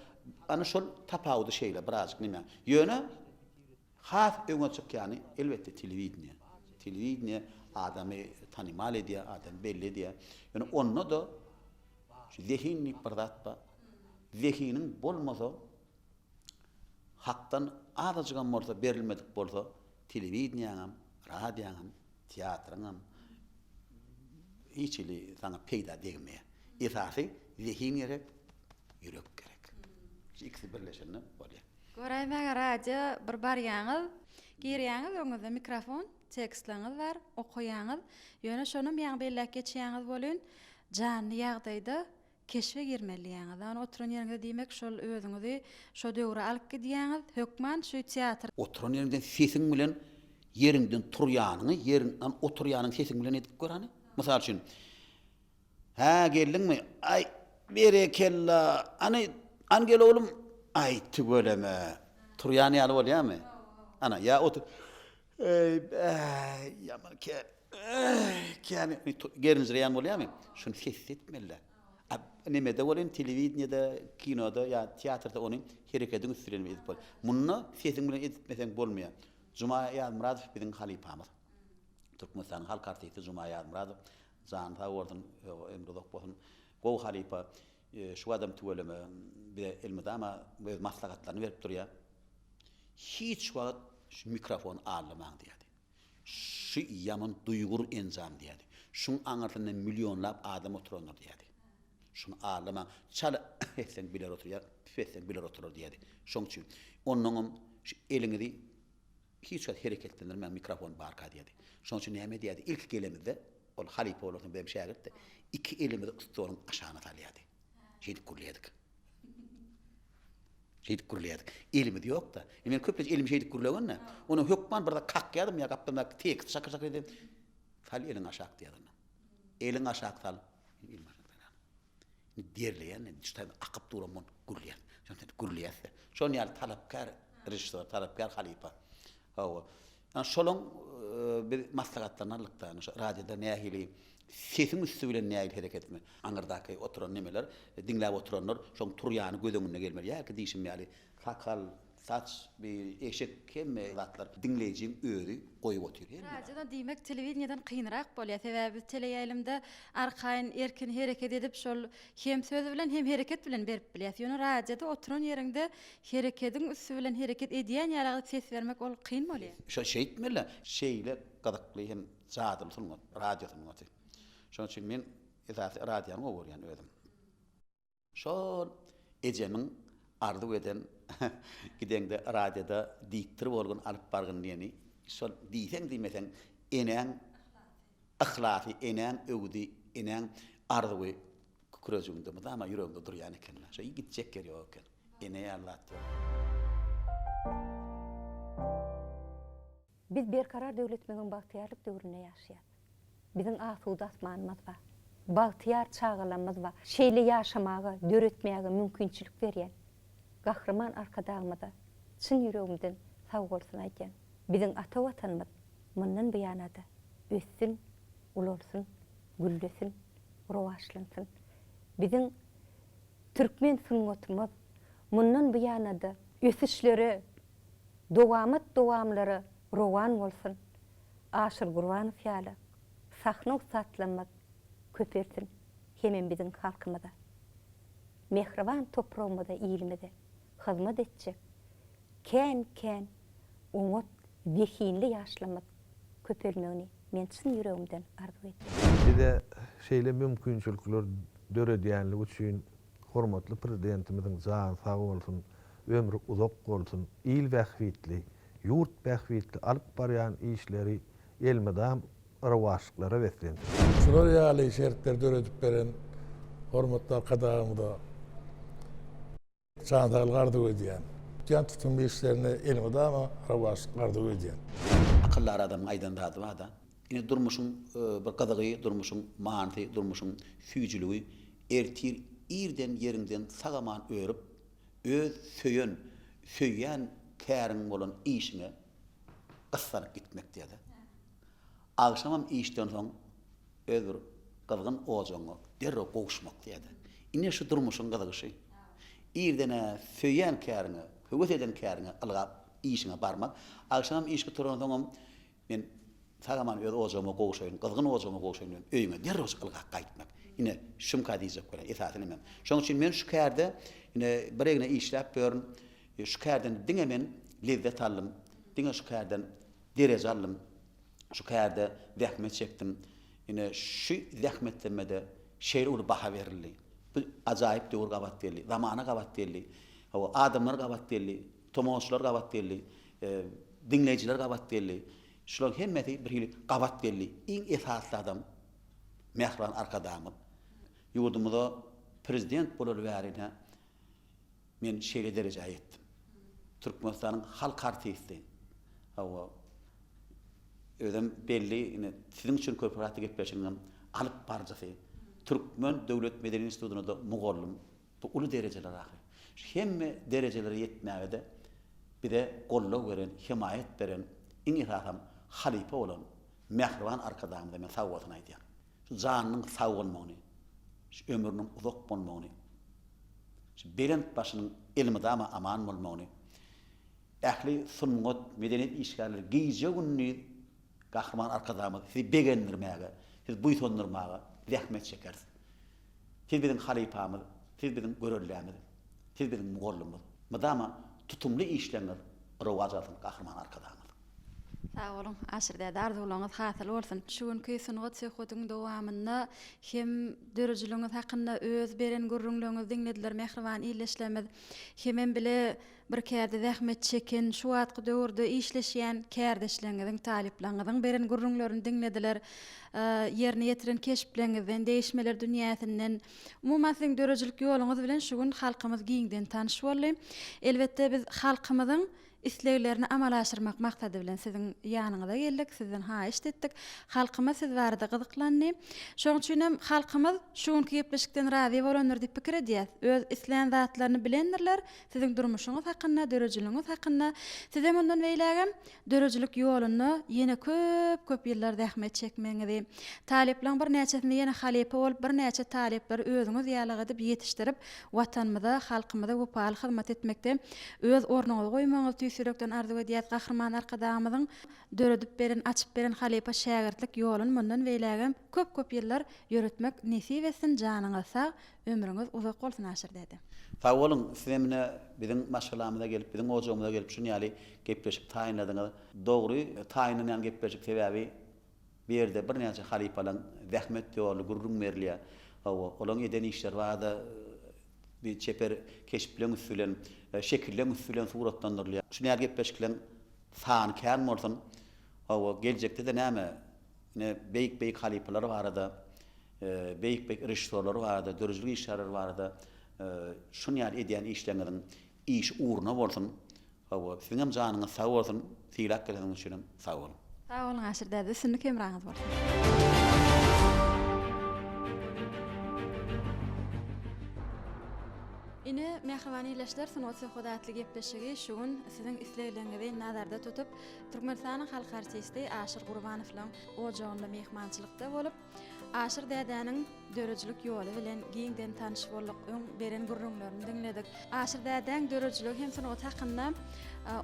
Ana şol tapawudy şeýle birazjyk neme. Ýöne Has öňe çykýany elbetde telewideniýe. Telewideniýe adamy tanymal edýär, adamy belli edýär. Ýöne onda-da şu zehin diýip bir zat bar. Zehiniň bolmasa, Hakdan azajygam bolsa berilmedik bolsa, telewideniýäňem, radiýaňam, teatryňam hiç hili saňa peýda degmeýär. Esasy zehin gerek, ýürek gerek. Şu ikisi birleşende bolýar. Göräýmäge radio bir barýaňyz, girýäňiz öňüňizde mikrofon, tekstlaryňyz bar, okaýaňyz. Ýöne şonam ýaňy belläp geçýäňiz welin, janly ýagdaýda keşbe girmeli diýýäňiz. Ýagny oturan ýeriňizde diýmek şol özüňizi şo döwre alyp gidýäňiz. Hökman şu teatr. Oturan ýeriňden sesiň bilen ýeriňden turýanyňy, ýeriňden oturýanyňy sesiň bilen edip gör hany. Mysal üçin, Hä, geldiňmi? Aý! Berekella! Hany, hany gel oglum. Aý, tüweleme. Turýan ýaly bolýamy? Ana, ýa otur. Eý, bäý, ýaman kä. Käni gerinjireýän bolýamy? Şuny sessiz etmeli-dä. A nemede welin, telewideniýede, kinoda ýa teatrda ony herekediň üsti bilen edip bolýar. Munda sesiň bilen edipmeseň bolmaýar. Juma Ýazmyradow biziň halypamyz. Türkmenistanyň halk artisti Juma Ýazmyradow. Jany sag bolsun, ömri uzak bolsun. Gowy halypa. Şu adam tüweleme bize elmydama öz maslahatlaryny berip durýar. Hiç wagt şu mikrofony aldamaň diýýärdi. Şu ýaman duýgur enjam diýýärdi. Şuň aňyrsynda millionlap adam oturandyr diýýärdi. Şuny aldamaň. Çala etseň biler oturýar, püf etseň biler oturar diýýärdi. Şoň üçin onnoňam şu eliňizi hiç wagt hereketlendirmäň mikrofon barka diýýärdi. Şoň üçin näme edýärdi? Ilki gelemizde ol halypa bolarsyň bizem şägirtdi. Iki elimizi stoluň aşagyna salýardy. Şeýdip gürleýärdik. Şeýdip gürleýärdik. Elimiz ýok-da. Indi men köplenç elimi şeýdip gürlegende, ony hökman bir zat kakýardym ýa gapdalyndaky tekst şakyr-şakyr edip, sal eliňi aşak diýýärdi onda. Eliňi aşak sal. Elimi aşak salýaryn. Indi derleýän, indi şu taýdan akyp duran bolup gürleýär. Şonda gürleýäs-de. Şonuň ýaly talapkär režissýor, talapkär halypa. Hawa. Ýa şolaň biz maslahatlaryny aldyk-da, ýa şo radioda nähili sesiň üsti bilen nähili hereket etmeli. Aňyrdaky oturan nemeler, diňläp oturanlar şoň turýany göz öňünde gelmeli. Ýa-ki diýşim ýaly, sakal, saç, bir eşik, hemme zatlar diňleýjiň özi goýup otyr. Hemme zat. Radioda diýmek telewideniýeden kynrak bolýar. Sebäbi biz teleýaýlymda arkaýyn, erkin hereket edip, şol hem söz bilen, hem hereket bilen berip bilýäs. Ýöne radioda oturan ýeriňde Herekediň üsti bilen hereket edýän ýaly gyzyp ses bermek ol kyn bolýar. Şo şeýtmeli. Şeýle gyzykly hem jadyly sungat, radio sungaty. Şonuň üçin men esasy radiony gowy görýän özüm. Şol ejemiň arzuw eden gideňde radioda diktor bolgun alyp bargyn diýeni şol diýseň diýmeseň enäň yhlasy, enäň öwüdi, enäň arzuwy Kükrejigiňde mydama ýüregiňde durýan eken-le. Şo gitjek ýeri ýok eken. Ene ýaly zat ýok. Biz Berkarar döwletimiziň bagtyýarlyk döwründe ýaşaýas. Biziň asuda asmanymyz bar. Bagtyýar çagalarymyz bar. Şeýle ýaşamaga, döretmäge mümkinçilik berýän Gahryman Arkadagymyza çyn ýüregimden sagbolsun aýdýan. Biziň ata Watanymyz mundan buýana-da össün, ulalsyn, güllesin. rowaçlansyn. Biziň türkmen sungatymyz mundan buýana-da ösüşlere, dowamat-dowamlara rowan bolsun. Aşyr Gurbanow ýaly sahna ussatlarymyz köpelsin hemem biziň halkymyza, mähriban topragymyza, ilimize hyzmat etjek kän-kän oňat zehinli ýaşlarymyz köpelmegini men çyn ýüregimden arzuw edýän. Bize şeýle mümkinçilikler döredýänligi üçin hormatly Prezidentimiziň jany sag bolsun, ömri uzak bolsun, il bähbitli, ýurt bähbitli alyp barýan işleri elmydam rowaçlyklara beslensin. Şular ýaly şertleri döredip beren hormatly Arkadagymyza Jan saglyk arzuw edýän. Tutýan tutumly işlerinde elmydama rowaçlyk arzuw edýän. Akyldar adamyň aýdan zady bar-da. Ine durmuşyň bir gyzygy, durmuşyň manysy, durmuşyň süýjüligi ertir irden ýeriňden sag-aman örüp, öz söýen, söýýän käriň bolan işiňe gyssanyp gitmek diýýär-de. Agşamam işden soň öz bir gyzgyn ojagyňa derrew gowuşmak diýýär-de. Ine şu durmuşyň gyzygy şu. Irden-ä söýýän käriňe, höwes eden käriňe ylgap işiňe barmak, agşamam iş gutaransoňam men sag-aman öz ojagyma gowşaýyn, gyzgyn ojagyma gowşaýyn diýen öýüňe derrewjik ylgap gaýtmak. Ine, şumka diýjek bolýan esasy nemem. Şonuň üçin men şu kärde ine bir egne işläp ýörün. Şu kärden diňe men lezzet aldym, diňe şu kärden dereje aldym. Şu kärde zähmet çekdim. Ine, şu zähmetlerime-de şeýle uly baha berildi. Bu ajaýyp döwür gabat geldi, zamana gabat geldi. Hawa, adamlar gabat geldi, tomaşaçylar gabat geldi, diňleýjiler gabat geldi. Şularyň hemmesi bir hili gabat geldi. Iň esasy zadam mähriban Arkadagymyz ýurdumyza Prezident bolaly bäri ine, Men şeýle derejä ýetdim. Türkmenistanyň halk artisti. Hawa. Özem belli, ine, siziň üçin köpüratly gepleşigiňem alyp baryjysy. Türkmen döwlet medeniýet institutynda-da mugallym. Bu uly derejeler ahyry. Şu hemme derejelere ýetmäge-de bize goldaw beren, hemaýat beren, iň esasam halypa bolan mähriban Arkadagymyza men sagbolsun aýdýan. Şu janynyň sag bolmagyny, şu ömrüniň uzak bolmagyny, şu belent başynyň elmydama aman bolmagyny, ähli sungat, medeniýet işgärleri gije-gündiz Gahryman Arkadagymyz sizi begendirmäge, sizi buýsandyrmaga zähmet çekeris. Siz biziň halypamyz, siz biziň göreldämiz, siz biziň mugallymyz. Mydama tutumly işleriňiz rowaç alsyn Gahryman Arkadagymyz. Sag boluň Aşyr däde arzuwlaryňyz hasyl bolsun. Şu günki sungat söhbediň dowamynda hem döredijiligiňiz hakynda öz beren gürrüňleriňizi diňlediler mähriban ildeşlerimiz hemem bile Bir kärde zähmet çeken, şu wagtky döwürde işleşýän kärdeşleriňiziň, talyplaryňyzyň beren gürrüňlerini diňlediler. Ýerine ýetiren keşpleriňizden, degişmeler dünýäsinden, umuman siziň döredijilik ýoluňyz bilen şu gün halkymyz giňden tanyş boldy. Elbetde, biz halkymyzyň isleglerini amala aşyrmak maksady bilen siziň ýanyňyza geldik, sizden haýyşt etdik. Halkymyz siz barada gyzyklandy. Şonuň üçin hem halkymyz şu günki gepleşikden razy bolandyr diýip pikir edýäs. Öz islän zatlaryny bilendirler, Siziň durmuşyňyz hakynda, döredijiligiňiz hakynda, size mundan beýlägem döredijilik ýolunda ýene köp-köp ýyllar zähmet çekmegiňizi, talyplaryň birnäçesini ýene halypa bolup, birnäçe talyplary özüňiz ýalyk edip ýetişdirip, Watanymyza, halkymyza wepaly hyzmat etmekde öz ornuňyzy goýmagyňyzy tüýs ýürekden arzuw edýäs. Gahryman Arkadagymyzyň döredip beren, açyp beren halypa-şägirtlik ýoluny mundan beýlägem köp-köp ýyllar ýöretmek nesip etsin, janyňyz sag, Ömrüňiz uzak bolsun Aşyr däde. Sag boluň, sizem ine biziň maşgalamyza gelip, biziň ojagymyza gelip şun ýaly gepleşik taýynladyňyz. Dogry taýynlanýan gepleşik sebäbi bu ýerde birnäçe halypalaň zähmet ýoly gürrüň berilýär. Hawa, olaň eden işleri barada bir çeper keşpleň üsti bilen, şekilleň üsti bilen suratlandyrylýar. Şun ýaly gepleşikleň sany kän bolsun. Hawa, geljekde-de näme, ine beýik-beýik halypalar barada Beýik-beýik režissýorlar barada, döredijilik işgärleri barada şun ýaly edýän işleriňiziň işi ugruna bolsun. Hawa, siziňem janyňyz sag bolsun, sylap geleniňiz üçinem sag boluň. Sag boluň Aşyr däde üstünlik hemraňyz bolsun. Ine, mähriban ildeşler, Sungat söhbedi atly gepleşigi şu gün siziň islegleriňizi nazarda tutup, Türkmenistanyň halk artisti Aşyr Gurbanowlaň ojagynda myhmançylykda bolup, Aşyr dädäniň döredijilik ýoly bilen giňden tanyş bolduk, öň beren gürrüňlerini diňledik. Aşyr dädäň döredijiligi hem sungaty hakynda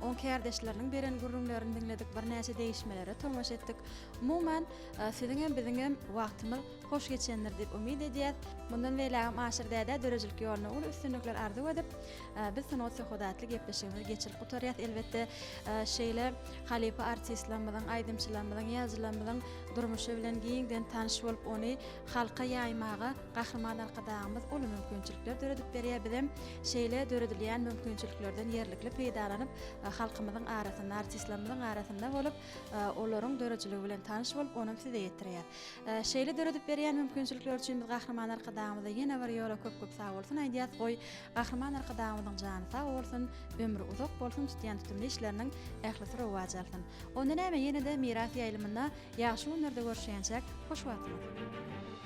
oň kärdeşleriniň beren gürrüňlerini diňledik, birnäçe degişmelere tomaşa etdik. Umuman, siziňem, biziňem wagtymyz hoş geçendir diýip umyt edýäs. Mundan beýlägem Aşyr dädä döredijilik ýolunda uly üstünlikler arzuw edip, biz Sungat söhbedi atly gepleşigimizi geçirip gutarýas. Elbetde, şeýle halypa artistlerimiziň, aýdymçylarymyzyň, ýazyjylarymyzyň durmuşy bilen giňden tanyş bolup, ony halka ýaýmaga Gahryman Arkadagymyz uly mümkinçilikler döredip berýär. Bizem şeýle döredilýän mümkinçiliklerden ýerlikli peýdalanyp, halkymyzyň arasynda, artistlerimiziň arasynda bolup, olaryň döredijiligi bilen tanyş bolup, onam size ýetirýäs. Şeýle döredip berýän mümkinçilikler üçin biz Gahryman Arkadagymyza ýene bir ýola köp-köp sagbolsun aýdýas. Goý, Gahryman Arkadagymyzyň jany sag bolsun, ömri uzak bolsun, tutýan tutumly işleriniň ählisi rowaç alsyn. Onda näme ýene-de Miras ýaýlymynda ýagşy günlerde görüşýänçäk, hoş wagtyňyz!